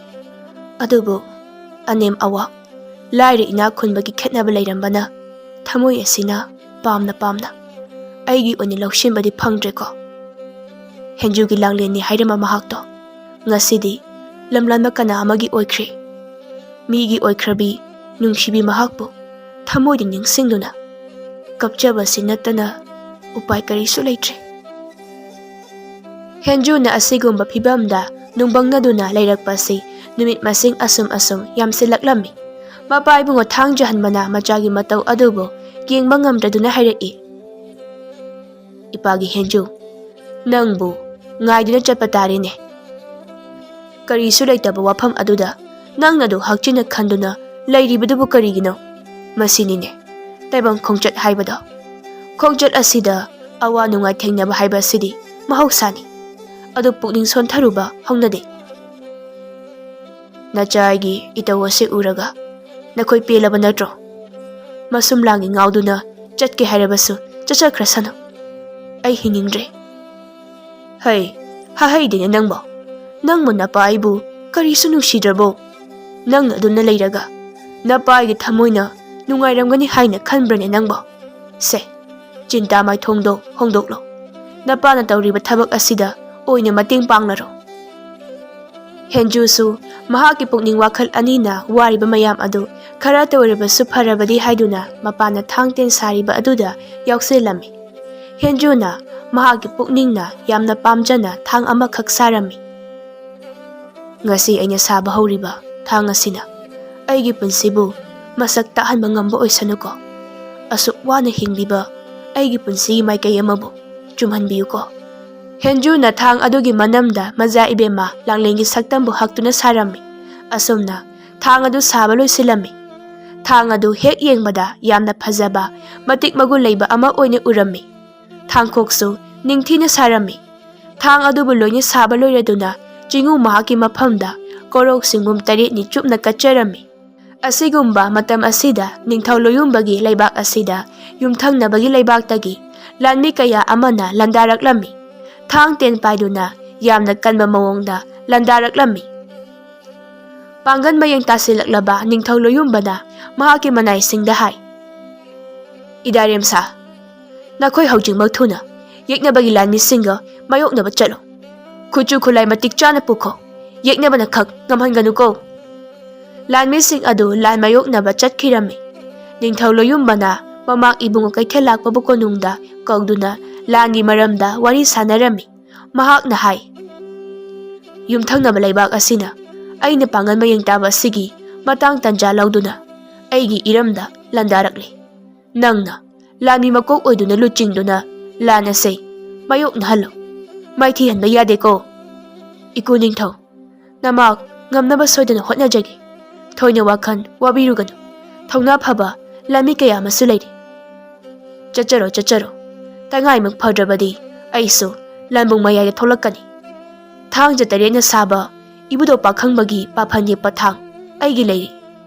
ꯑꯗꯨꯕꯨ ꯑꯅꯦꯝ ꯑꯋꯥꯡ, ꯂꯥꯏꯔ ꯏꯅꯥꯛ ꯈꯨꯟꯕꯒꯤ ꯈꯦꯠꯅꯕ ꯂꯩꯔꯝꯕꯅ ꯊꯃꯣꯏ ꯑꯁꯤꯅ ꯄꯥꯝꯅ ꯄꯥꯝꯅ ꯑꯩꯒꯤ ꯑꯣꯏꯅ ꯂꯧꯁꯤꯟꯕꯗꯤ ꯐꯪꯗ꯭ꯔꯦꯀꯣ꯫ ꯍꯦꯟꯖꯨꯒꯤ ꯂꯥꯡꯂꯦꯟꯅꯤ ꯍꯥꯏꯔꯝꯕ ꯃꯍꯥꯛꯇꯣ ꯉꯁꯤꯗꯤ ꯂꯝꯂꯥꯟꯕ ꯀꯅꯥ ꯑꯃꯒꯤ ꯑꯣꯏꯈ꯭ꯔꯦ꯫ ꯃꯤꯒꯤ ꯑꯣꯏꯈ꯭ꯔꯕꯤ ꯅꯨꯡꯁꯤꯕꯤ ꯃꯍꯥꯛꯄꯨ ꯊꯃꯣꯏꯗ ꯅꯤꯡꯁꯤꯡꯗꯨꯅ ꯀꯞꯆꯕꯁꯤ ꯅꯠꯇꯅ ꯎꯄꯥꯏ ꯀꯔꯤꯁꯨ ꯂꯩꯇ꯭ꯔꯦ꯫ ꯍꯦꯟꯖꯨꯅ ꯑꯁꯤꯒꯨꯝꯕ ꯐꯤꯕꯝꯗ ꯅꯨꯡꯕꯪꯅꯗꯨꯅ ꯂꯩꯔꯛꯄꯁꯤ ꯅꯨꯃꯤꯠ ꯃꯁꯤꯡ ꯑꯁꯨꯝ ꯑꯁꯨꯝ ꯌꯥꯝꯁꯤꯜꯂꯛꯂꯝꯃꯤ꯫ ꯃꯄꯥ ꯏꯕꯨꯡꯉꯣ ꯊꯥꯡꯖꯍꯟꯕꯅ ꯃꯆꯥꯒꯤ ꯃꯇꯧ ꯑꯗꯨꯕꯨ ꯌꯦꯡꯕ ꯉꯝꯗ꯭ꯔꯗꯨꯅ ꯍꯥꯏꯔꯛꯏ, "ꯏꯄꯥꯒꯤ ꯍꯦꯟꯖꯨ, ꯅꯪꯕꯨ ꯉꯥꯏꯗꯨꯅ ꯆꯠꯄ ꯇꯥꯔꯦꯅꯦ꯫ ꯀꯔꯤꯁꯨ ꯂꯩꯇꯕ ꯋꯥꯐꯝ ꯑꯗꯨꯗ ꯅꯪꯅ ꯑꯗꯨ ꯍꯛꯆꯤꯟꯅ ꯈꯟꯗꯨꯅ ꯂꯩꯔꯤꯕꯗꯨꯕꯨ ꯀꯔꯤꯒꯤꯅꯣ? ꯃꯁꯤꯅꯤꯅꯦ ꯇꯥꯏꯕꯪ ꯈꯣꯡꯆꯠ ꯍꯥꯏꯕꯗꯣ꯫ ꯈꯣꯡꯆꯠ ꯑꯁꯤꯗ ꯑꯋꯥ ꯅꯨꯡꯉꯥꯏ ꯊꯦꯡꯅꯕ ꯍꯥꯏꯕ ꯑꯁꯤꯗꯤ ꯃꯍꯧꯁꯥꯅꯤ꯫ ꯑꯗꯨ ꯄꯨꯛꯅꯤꯡ ꯁꯣꯟꯊꯔꯨꯕ ꯍꯧꯅꯗꯦ꯫ ꯅꯆꯥꯒꯤ ꯏꯇꯧ ꯑꯁꯤ ꯎꯔꯒ ꯅꯈꯣꯏ ꯄꯦꯜꯂꯕ ꯅꯠꯇ꯭ꯔꯣ? ꯃꯁꯨꯝ ꯂꯥꯡꯒꯤ ꯉꯥꯎꯗꯨꯅ ꯆꯠꯀꯦ ꯍꯥꯏꯔꯕꯁꯨ ꯆꯠꯆꯈ꯭ꯔꯁꯅꯨ꯫ ꯑꯩ ꯍꯤꯡꯅꯤꯡꯗ꯭ꯔꯦ꯫" "ꯍꯩ, ꯍꯥꯍꯩꯗꯦꯅꯦ ꯅꯪꯕꯣ꯫ ꯅꯪꯕꯨ ꯅꯄꯥ ꯑꯩꯕꯨ ꯀꯔꯤꯁꯨ ꯅꯨꯡꯁꯤꯗ꯭ꯔꯕꯣ? ꯅꯪꯅ ꯑꯗꯨꯝꯅ ꯂꯩꯔꯒ ꯅꯄꯥꯒꯤ ꯊꯃꯣꯏꯅ ꯅꯨꯡꯉꯥꯏꯔꯝꯒꯅꯤ ꯍꯥꯏꯅ ꯈꯟꯕ꯭ꯔꯅꯦ ꯅꯪꯕꯣ? ꯁꯦ, ꯆꯤꯟꯇꯥ ꯃꯥꯏꯊꯣꯡꯗꯣ ꯍꯣꯡꯗꯣꯛꯂꯣ꯫ ꯅꯄꯥꯅ ꯇꯧꯔꯤꯕ ꯊꯕꯛ ꯑꯁꯤꯗ ꯑꯣꯏꯅ ꯃꯇꯦꯡ ꯄꯥꯡꯅꯔꯣ꯫" ꯍꯦꯟꯖꯨꯁꯨ ꯃꯍꯥꯛꯀꯤ ꯄꯨꯛꯅꯤꯡ ꯋꯥꯈꯜ ꯑꯅꯤꯅ ꯋꯥꯔꯤꯕ ꯃꯌꯥꯝ ꯑꯗꯨ ꯈꯔꯇ ꯑꯣꯏꯔꯕꯁꯨ ꯐꯔꯕꯗꯤ ꯍꯥꯏꯗꯨꯅ ꯃꯄꯥꯅ ꯊꯥꯡ ꯇꯦꯟ ꯁꯥꯔꯤꯕ ꯑꯗꯨꯗ ꯌꯥꯎꯁꯤꯜꯂꯝꯃꯤ꯫ ꯍꯦꯟꯖꯨꯅ ꯃꯍꯥꯛꯀꯤ ꯄꯨꯛꯅꯤꯡꯅ ꯌꯥꯝꯅ ꯄꯥꯝꯖꯅ ꯊꯥꯡ ꯑꯃꯈꯛ ꯁꯥꯔꯝꯃꯤ꯫ "ꯉꯁꯤ ꯑꯩꯅ ꯁꯥꯕ ꯍꯧꯔꯤꯕ ꯊꯥꯡ ꯑꯁꯤꯅ ꯑꯩꯒꯤ ꯄꯨꯟꯁꯤꯕꯨ ꯃꯁꯛ ꯇꯥꯛꯍꯟꯕ ꯉꯝꯕ ꯑꯣꯏꯁꯅꯨꯀꯣ꯫ ꯑꯁꯨꯛ ꯋꯥꯅ ꯍꯤꯡꯂꯤꯕ ꯑꯩꯒꯤ ꯄꯨꯟꯁꯤꯒꯤ ꯃꯥꯏꯀꯩ ꯑꯃꯕꯨ ꯆꯨꯝꯍꯟꯕꯤꯌꯨꯀꯣ꯫" ꯍꯦꯟꯖꯨꯅ ꯊꯥꯡ ꯑꯗꯨꯒꯤ ꯃꯅꯝꯗ ꯃꯖꯥ ꯏꯕꯦꯝꯃ ꯂꯥꯡꯂꯦꯟꯒꯤ ꯁꯛꯇꯝꯕꯨ ꯍꯛꯇꯨꯅ ꯁꯥꯔꯝꯃꯤ꯫ ꯑꯁꯨꯝꯅ ꯊꯥꯡ ꯑꯗꯨ ꯁꯥꯕ ꯂꯣꯏꯁꯤꯜꯂꯝꯃꯤ꯫ ꯊꯥꯡ ꯑꯗꯨ ꯍꯦꯛ ꯌꯦꯡꯕꯗ ꯌꯥꯝꯅ ꯐꯖꯕ, ꯃꯇꯤꯛ ꯃꯒꯨꯟ ꯂꯩꯕ ꯑꯃ ꯑꯣꯏꯅ ꯎꯔꯝꯃꯤ꯫ ꯊꯥꯡꯈꯣꯛꯁꯨ ꯅꯤꯡꯊꯤꯅ ꯁꯥꯔꯝꯃꯤ꯫ ꯊꯥꯡ ꯑꯗꯨꯕꯨ ꯂꯣꯏꯅ ꯁꯥꯕ ꯂꯣꯏꯔꯗꯨꯅ ꯆꯤꯡꯉꯨ ꯃꯍꯥꯛꯀꯤ ꯃꯐꯝꯗ ꯀꯣꯔꯧ ꯁꯤꯡꯕꯨꯝ ꯇꯔꯦꯠꯅꯤ ꯆꯨꯞꯅ ꯀꯠꯆꯔꯝꯃꯤ꯫ ꯑꯁꯤꯒꯨꯝꯕ ꯃꯇꯝ ꯑꯁꯤꯗ ꯅꯤꯡꯊꯧ ꯂꯣꯌꯨꯝꯕꯒꯤ ꯂꯩꯕꯥꯛ ꯑꯁꯤꯗ ꯌꯨꯝꯊꯪꯅꯕꯒꯤ ꯂꯩꯕꯥꯛꯇꯒꯤ ꯂꯥꯟꯃꯤ ꯀꯌꯥ ꯑꯃꯅ ꯂꯥꯟꯗꯥꯔꯛꯂꯝꯃꯤ꯫ ꯊꯥꯡ ꯇꯦꯟ ꯄꯥꯏꯗꯨꯅ ꯌꯥꯝꯅ ꯀꯟꯕ ꯃꯑꯣꯡꯗ ꯂꯥꯟꯗꯥꯔꯛꯂꯝꯃꯤ꯫ ꯄꯥꯡꯒꯜ ꯃꯌꯦꯡ ꯇꯥꯁꯤꯜꯂꯛꯂꯕ ꯅꯤꯡꯊꯧ ꯂꯣꯌꯨꯝꯕꯅ ꯃꯍꯥꯛꯀꯤ ꯃꯅꯥꯏꯁꯤꯡꯗ ꯍꯥꯏ, "ꯏꯗꯥꯔꯦꯝꯁꯥ, ꯅꯈꯣꯏ ꯍꯧꯖꯤꯛꯃꯛ ꯊꯨꯅ ꯌꯦꯛꯅꯕꯒꯤ ꯂꯥꯟꯃꯤꯁꯤꯡꯒ ꯃꯥꯌꯣꯛꯅꯕ ꯆꯠꯂꯨ꯫ ꯈꯨꯠꯁꯨ ꯈꯨꯠꯂꯥꯏ ꯃꯇꯤꯛ ꯆꯥꯅ ꯄꯨꯈꯣ꯫ ꯌꯦꯛꯅꯕꯅ ꯈꯛ ꯉꯝꯍꯟꯒꯅꯨꯀꯣ꯫" ꯂꯥꯟꯃꯤꯁꯤꯡ ꯑꯗꯨ ꯂꯥꯟ ꯃꯥꯌꯣꯛꯅꯕ ꯆꯠꯈꯤꯔꯝꯃꯤ꯫ ꯅꯤꯡꯊꯧ ꯂꯣꯌꯨꯝꯕꯅ ꯃꯃꯥꯡ ꯏꯕꯨꯡꯉꯣ ꯀꯩꯊꯦꯜ ꯂꯥꯛꯄꯕꯨ ꯀꯣꯅꯨꯡꯗ ꯀꯧꯗꯨꯅ ꯂꯥꯟꯒꯤ ꯃꯔꯝꯗ ꯋꯥꯔꯤ ꯁꯥꯟꯅꯔꯝꯃꯤ꯫ ꯃꯍꯥꯛꯅ ꯍꯥꯏ, "ꯌꯨꯝꯊꯪꯅꯕ ꯂꯩꯕꯥꯛ ꯑꯁꯤꯅ ꯑꯩꯅ ꯄꯥꯡꯒꯜ ꯃꯌꯦꯡ ꯇꯥꯕ ꯑꯁꯤꯒꯤ ꯃꯇꯥꯡ ꯇꯟꯖꯥ ꯂꯧꯗꯨꯅ ꯑꯩꯒꯤ ꯏꯔꯝꯗ ꯂꯥꯟꯗꯥꯔꯛꯂꯤ꯫ ꯅꯪꯅ ꯂꯥꯟꯃꯤ ꯃꯀꯣꯛ ꯑꯣꯏꯗꯨꯅ ꯂꯨꯆꯤꯡꯗꯨꯅ ꯂꯥꯟ ꯑꯁꯤ ꯃꯥꯌꯣꯛꯅꯍꯜꯂꯨ꯫ ꯃꯥꯏꯊꯤꯍꯟꯕ ꯌꯥꯗꯦꯀꯣ꯫ ꯏꯀꯨ ꯅꯤꯡꯊꯧ, ꯅꯃꯥꯛ ꯉꯝꯅꯕ ꯁꯣꯏꯗꯅ ꯍꯣꯠꯅꯖꯒꯦ꯫ ꯊꯣꯏꯅ ꯋꯥꯈꯜ ꯋꯥꯕꯤꯔꯨꯒꯅꯨ꯫ ꯊꯧꯅꯥ ꯐꯕ ꯂꯥꯟꯃꯤ ꯀꯌꯥ ꯑꯃꯁꯨ ꯂꯩꯔꯤ꯫ ꯆꯠꯆꯔꯣ, ꯆꯠꯆꯔꯣ꯫ ꯇꯉꯥꯏꯃꯛ ꯐꯗ꯭ꯔꯕꯗꯤ ꯑꯩꯁꯨ ꯂꯥꯟꯕꯨꯡ ꯃꯌꯥꯏꯗ ꯊꯣꯛꯂꯛꯀꯅꯤ꯫ ꯊꯥꯡꯖ ꯇꯔꯦꯠꯅ ꯁꯥꯕ ꯏꯕꯨꯙꯧ ꯄꯥꯈꯪꯕꯒꯤ ꯄꯥꯐꯟ ꯌꯦꯛꯄ ꯊꯥꯡ ꯑꯩꯒꯤ ꯂꯩꯔꯤ꯫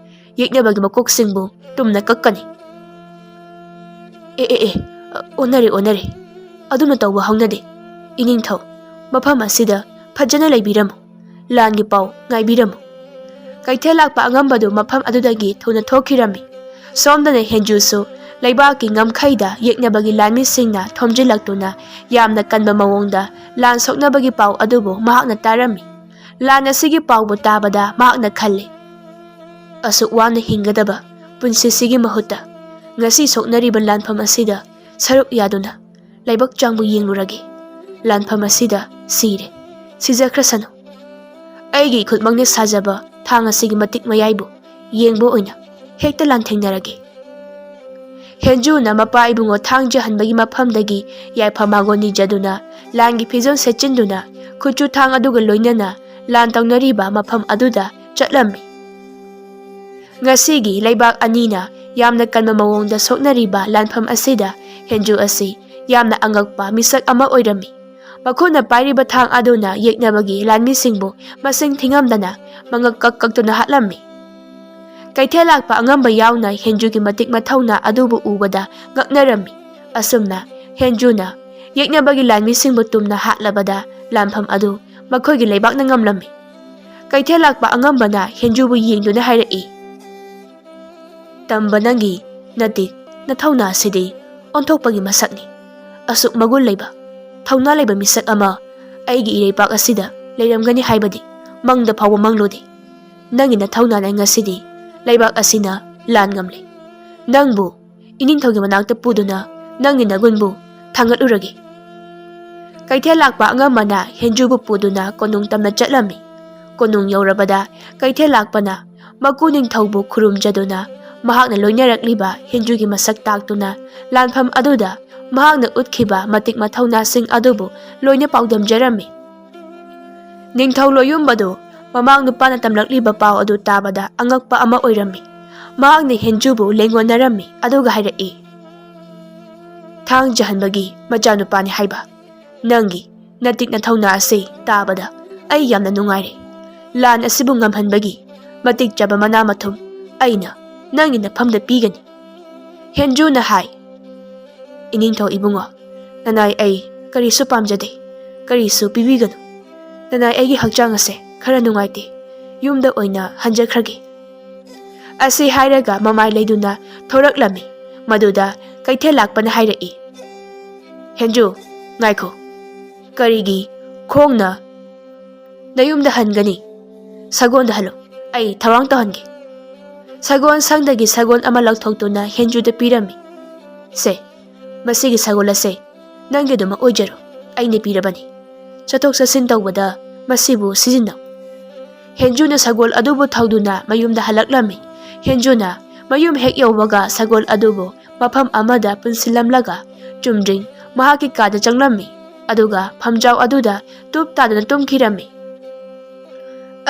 ꯌꯦꯛꯅꯕꯒꯤ ꯃꯀꯣꯛꯁꯤꯡꯕꯨ ꯇꯨꯝꯅ ꯀꯛꯀꯅꯤ꯫" "ꯑꯦ, ꯑꯦ, ꯑꯦ, ꯑꯣꯟꯅꯔꯦ, ꯑꯣꯟꯅꯔꯦ꯫ ꯑꯗꯨꯝꯅ ꯇꯧꯕ ꯍꯧꯅꯗꯦ꯫ ꯏꯅꯤꯡꯊꯧ, ꯃꯐꯝ ꯑꯁꯤꯗ ꯐꯖꯅ ꯂꯩꯕꯤꯔꯝꯃꯨ꯫ ꯂꯥꯟꯒꯤ ꯄꯥꯎ ꯉꯥꯏꯕꯤꯔꯝꯃꯨ꯫" ꯀꯩꯊꯦꯜ ꯂꯥꯛꯄ ꯑꯉꯝꯕꯗꯨ ꯃꯐꯝ ꯑꯗꯨꯗꯒꯤ ꯊꯨꯅ ꯊꯣꯛꯈꯤꯔꯝꯃꯤ꯫ ꯁꯣꯝꯗꯅ ꯍꯦꯟꯖꯨꯁꯨ ꯂꯩꯕꯥꯛꯀꯤ ꯉꯝꯈꯩꯗ ꯌꯦꯛꯅꯕꯒꯤ ꯂꯥꯟꯃꯤꯁꯤꯡꯅ ꯊꯣꯝꯖꯤꯜꯂꯛꯇꯨꯅ ꯌꯥꯝꯅ ꯀꯟꯕ ꯃꯑꯣꯡꯗ ꯂꯥꯟ ꯁꯣꯛꯅꯕꯒꯤ ꯄꯥꯎ ꯑꯗꯨꯕꯨ ꯃꯍꯥꯛꯅ ꯇꯥꯔꯝꯃꯤ꯫ ꯂꯥꯟ ꯑꯁꯤꯒꯤ ꯄꯥꯎꯕꯨ ꯇꯥꯕꯗ ꯃꯍꯥꯛꯅ ꯈꯜꯂꯤ, "ꯑꯁꯨꯛ ꯋꯥꯅ ꯍꯤꯡꯒꯗꯕ ꯄꯨꯟꯁꯤꯁꯤꯒꯤ ꯃꯍꯨꯠꯇ ꯉꯁꯤ ꯁꯣꯛꯅꯔꯤꯕ ꯂꯥꯟꯐꯝ ꯑꯁꯤꯗ ꯁꯔꯨꯛ ꯌꯥꯗꯨꯅ ꯂꯥꯏꯕꯛ ꯆꯥꯡꯕꯨ ꯌꯦꯡꯂꯨꯔꯒꯦ꯫ ꯂꯥꯟꯐꯝ ꯑꯁꯤꯗ ꯁꯤꯔꯦ, ꯁꯤꯖꯈ꯭ꯔꯁꯅꯨ꯫ ꯑꯩꯒꯤ ꯏꯈꯨꯠꯃꯛꯅ ꯁꯥꯖꯕ ꯊꯥꯡ ꯑꯁꯤꯒꯤ ꯃꯇꯤꯛ ꯃꯌꯥꯏꯕꯨ ꯌꯦꯡꯕ ꯑꯣꯏꯅ ꯍꯦꯛꯇ ꯂꯥꯟꯊꯦꯡꯅꯔꯒꯦ꯫" ꯍꯦꯟꯖꯨꯅ ꯃꯄꯥ ꯏꯕꯨꯡꯉꯣ ꯊꯥꯡꯖ ꯍꯟꯕꯒꯤ ꯃꯐꯝꯗꯒꯤ ꯌꯥꯏꯐ ꯃꯥꯡꯒꯣꯜ ꯅꯤꯖꯗꯨꯅ ꯂꯥꯟꯒꯤ ꯐꯤꯖꯣꯜ ꯁꯦꯠꯆꯤꯟꯗꯨꯅ ꯈꯨꯠꯁꯨ ꯊꯥꯡ ꯑꯗꯨꯒ ꯂꯣꯏꯅꯅ ꯂꯥꯟ ꯇꯧꯅꯔꯤꯕ ꯃꯐꯝ ꯑꯗꯨꯗ ꯆꯠꯂꯝꯃꯤ꯫ ꯉꯁꯤꯒꯤ ꯂꯩꯕꯥꯛ ꯑꯅꯤꯅ ꯌꯥꯝꯅ ꯀꯟꯕ ꯃꯑꯣꯡꯗ ꯁꯣꯛꯅꯔꯤꯕ ꯂꯥꯟꯐꯝ ꯑꯁꯤꯗ ꯍꯦꯟꯖꯨ ꯑꯁꯤ ꯌꯥꯝꯅ ꯑꯉꯛꯄ ꯃꯤꯁꯛ ꯑꯃ ꯑꯣꯏꯔꯝꯃꯤ꯫ ꯃꯈꯨꯠꯅ ꯄꯥꯏꯔꯤꯕ ꯊꯥꯡ ꯑꯗꯨꯅ ꯌꯦꯛꯅꯕꯒꯤ ꯂꯥꯟꯃꯤꯁꯤꯡꯕꯨ ꯃꯁꯤꯡ ꯊꯤꯉꯝꯗꯅ ꯃꯉꯛ ꯀꯛ ꯀꯛꯇꯨꯅ ꯍꯥꯠꯂꯝꯃꯤ꯫ ꯀꯩꯊꯦꯜ ꯂꯥꯛꯄ ꯑꯉꯝꯕ ꯌꯥꯎꯅ ꯍꯦꯟꯖꯨꯒꯤ ꯃꯇꯤꯛ ꯃꯊꯧꯅꯥ ꯑꯗꯨꯕꯨ ꯎꯕꯗ ꯉꯛꯅꯔꯝꯃꯤ꯫ ꯑꯁꯨꯝꯅ ꯍꯦꯟꯖꯨꯅ ꯌꯦꯛꯅꯕꯒꯤ ꯂꯥꯟꯃꯤꯁꯤꯡꯕꯨ ꯇꯨꯝꯅ ꯍꯥꯠꯂꯕꯗ ꯂꯥꯟꯐꯝ ꯑꯗꯨ ꯃꯈꯣꯏꯒꯤ ꯂꯩꯕꯥꯛꯅ ꯉꯝꯂꯝꯃꯤ꯫ ꯀꯩꯊꯦꯜ ꯂꯥꯛꯄ ꯑꯉꯝꯕꯅ ꯍꯦꯟꯖꯨꯕꯨ ꯌꯦꯡꯗꯨꯅ ꯍꯥꯏꯔꯛꯏ, "ꯇꯝꯕ ꯅꯪꯒꯤ ꯅꯇꯤꯛ ꯅꯊꯧꯅꯥ ꯑꯁꯤꯗꯤ ꯑꯣꯟꯊꯣꯛꯄꯒꯤ ꯃꯁꯛꯅꯤ꯫ ꯑꯁꯨꯛ ꯃꯒꯨꯟ ꯂꯩꯕ, ꯊꯧꯅꯥ ꯂꯩꯕ ꯃꯤꯁꯛ ꯑꯃ ꯑꯩꯒꯤ ꯏꯔꯩꯄꯥꯛ ꯑꯁꯤꯗ ꯂꯩꯔꯝꯒꯅꯤ ꯍꯥꯏꯕꯗꯤ ꯃꯪꯗ ꯐꯥꯎꯕ ꯃꯪꯂꯨꯗꯦ꯫ ꯅꯪꯒꯤ ꯅꯊꯧꯅꯥꯅ ꯉꯁꯤꯗꯤ ꯂꯩꯕꯥꯛ ꯑꯁꯤꯅ ꯂꯥꯟ ꯉꯝꯂꯦ꯫ ꯅꯪꯕꯨ ꯏꯅꯤꯡꯊꯧꯒꯤ ꯃꯅꯥꯛꯇ ꯄꯨꯗꯨꯅ ꯅꯪꯒꯤ ꯅꯒꯨꯟꯕꯨ ꯊꯥꯡꯒꯠꯂꯨꯔꯒꯦ꯫" ꯀꯩꯊꯦꯜ ꯂꯥꯛꯄ ꯑꯉꯝꯕꯅ ꯍꯦꯟꯖꯨꯕꯨ ꯄꯨꯗꯨꯅ ꯀꯣꯅꯨꯡ ꯇꯝꯅ ꯆꯠꯂꯝꯃꯤ꯫ ꯀꯣꯅꯨꯡ ꯌꯧꯔꯕꯗ ꯀꯩꯊꯦꯜ ꯂꯥꯛꯄꯅ ꯃꯀꯨ ꯅꯤꯡꯊꯧꯕꯨ ꯈꯨꯔꯨꯝꯖꯗꯨꯅ ꯃꯍꯥꯛꯅ ꯂꯣꯏꯅꯔꯛꯂꯤꯕ ꯍꯦꯟꯖꯨꯒꯤ ꯃꯁꯛ ꯇꯥꯛꯇꯨꯅ ꯂꯥꯟꯐꯝ ꯑꯗꯨꯗ ꯃꯍꯥꯛꯅ ꯎꯠꯈꯤꯕ ꯃꯇꯤꯛ ꯃꯊꯧꯅꯥꯁꯤꯡ ꯑꯗꯨꯕꯨ ꯂꯣꯏꯅ ꯄꯥꯎꯗꯝꯖꯔꯝꯃꯤ꯫ ꯅꯤꯡꯊꯧ ꯂꯣꯌꯨꯝꯕꯗꯨ ꯃꯃꯥꯡ ꯅꯨꯄꯥꯅ ꯇꯝꯂꯛꯂꯤꯕ ꯄꯥꯎ ꯑꯗꯨ ꯇꯥꯕꯗ ꯑꯉꯛꯄ ꯑꯃ ꯑꯣꯏꯔꯝꯃꯤ꯫ ꯃꯍꯥꯛꯅ ꯍꯦꯟꯖꯨꯕꯨ ꯂꯦꯡꯒꯣꯟꯅꯔꯝꯃꯤ ꯑꯗꯨꯒ ꯍꯥꯏꯔꯛꯏ, "ꯊꯥꯡ ꯖꯍꯟꯕꯒꯤ ꯃꯆꯥꯅꯨꯄꯥꯅꯤ ꯍꯥꯏꯕ ꯅꯪꯒꯤ ꯅꯇꯤꯛ ꯅꯊꯧꯅꯥ ꯑꯁꯤ ꯇꯥꯕꯗ ꯑꯩ ꯌꯥꯝꯅ ꯅꯨꯡꯉꯥꯏꯔꯦ꯫ ꯂꯥꯟ ꯑꯁꯤꯕꯨ ꯉꯝꯍꯟꯕꯒꯤ ꯃꯇꯤꯛ ꯆꯥꯕ ꯃꯅꯥ ꯃꯊꯨꯝ ꯑꯩꯅ ꯅꯪꯒꯤ ꯅꯐꯝꯗ ꯄꯤꯒꯅꯤ꯫" ꯍꯦꯟꯖꯨꯅ ꯍꯥꯏ, "ꯏꯅꯤꯡꯊꯧ ꯏꯕꯨꯡꯉꯣ, ꯅꯅꯥꯏ ꯑꯩ ꯀꯔꯤꯁꯨ ꯄꯥꯝꯖꯗꯦ, ꯀꯔꯤꯁꯨ ꯄꯤꯕꯤꯒꯅꯨ꯫ ꯅꯅꯥꯏ ꯑꯩꯒꯤ ꯍꯛꯆꯥꯡ ꯑꯁꯦ ꯈꯔ ꯅꯨꯡꯉꯥꯏꯇꯦ, ꯌꯨꯝꯗ ꯑꯣꯏꯅ ꯍꯟꯖꯈ꯭ꯔꯒꯦ꯫" ꯑꯁꯤ ꯍꯥꯏꯔꯒ ꯃꯃꯥꯏ ꯂꯩꯗꯨꯅ ꯊꯣꯔꯛꯂꯝꯃꯤ꯫ ꯃꯗꯨꯗ ꯀꯩꯊꯦꯜ ꯂꯥꯛꯄꯅ ꯍꯥꯏꯔꯛꯏ, "ꯍꯦꯟꯖꯨ, ꯉꯥꯏꯈꯣ, ꯀꯔꯤꯒꯤ ꯈꯣꯡꯅ ꯅꯌꯨꯝꯗ ꯍꯟꯒꯅꯤ? ꯁꯒꯣꯜꯗ ꯍꯜꯂꯨ, ꯑꯩ ꯊꯧꯔꯥꯡ ꯇꯧꯍꯟꯒꯦ꯫" ꯁꯒꯣꯜ ꯁꯪꯗꯒꯤ ꯁꯒꯣꯜ ꯑꯃ ꯂꯧꯊꯣꯛꯇꯨꯅ ꯍꯦꯟꯖꯨꯗ ꯄꯤꯔꯝꯃꯤ꯫ "ꯁꯦ, ꯃꯁꯤꯒꯤ ꯁꯒꯣꯜ ꯑꯁꯦ ꯅꯪꯒꯤꯗꯃꯛ ꯑꯣꯏꯖꯔꯣ, ꯑꯩꯅ ꯄꯤꯔꯕꯅꯤ꯫ ꯆꯠꯊꯣꯛ ꯆꯠꯁꯤꯟ ꯇꯧꯕꯗ ꯃꯁꯤꯕꯨ ꯁꯤꯖꯤꯟꯅꯧ꯫" ꯍꯦꯟꯖꯨꯅ ꯁꯒꯣꯜ ꯑꯗꯨꯕꯨ ꯊꯧꯗꯨꯅ ꯃꯌꯨꯝꯗ ꯍꯜꯂꯛꯂꯝꯃꯤ꯫ ꯍꯦꯟꯖꯨꯅ ꯃꯌꯨꯝ ꯍꯦꯛ ꯌꯧꯕꯒ ꯁꯒꯣꯜ ꯑꯗꯨꯕꯨ ꯃꯐꯝ ꯑꯃꯗ ꯄꯨꯟꯁꯤꯜꯂꯝꯂꯒ ꯆꯨꯝꯗ꯭ꯔꯤꯡ ꯃꯍꯥꯛꯀꯤ ꯀꯥꯗ ꯆꯪꯂꯝꯃꯤ, ꯑꯗꯨꯒ ꯐꯝꯖꯥꯎ ꯑꯗꯨꯗ ꯇꯨꯞ ꯇꯥꯗꯨꯅ ꯇꯨꯝꯈꯤꯔꯝꯃꯤ꯫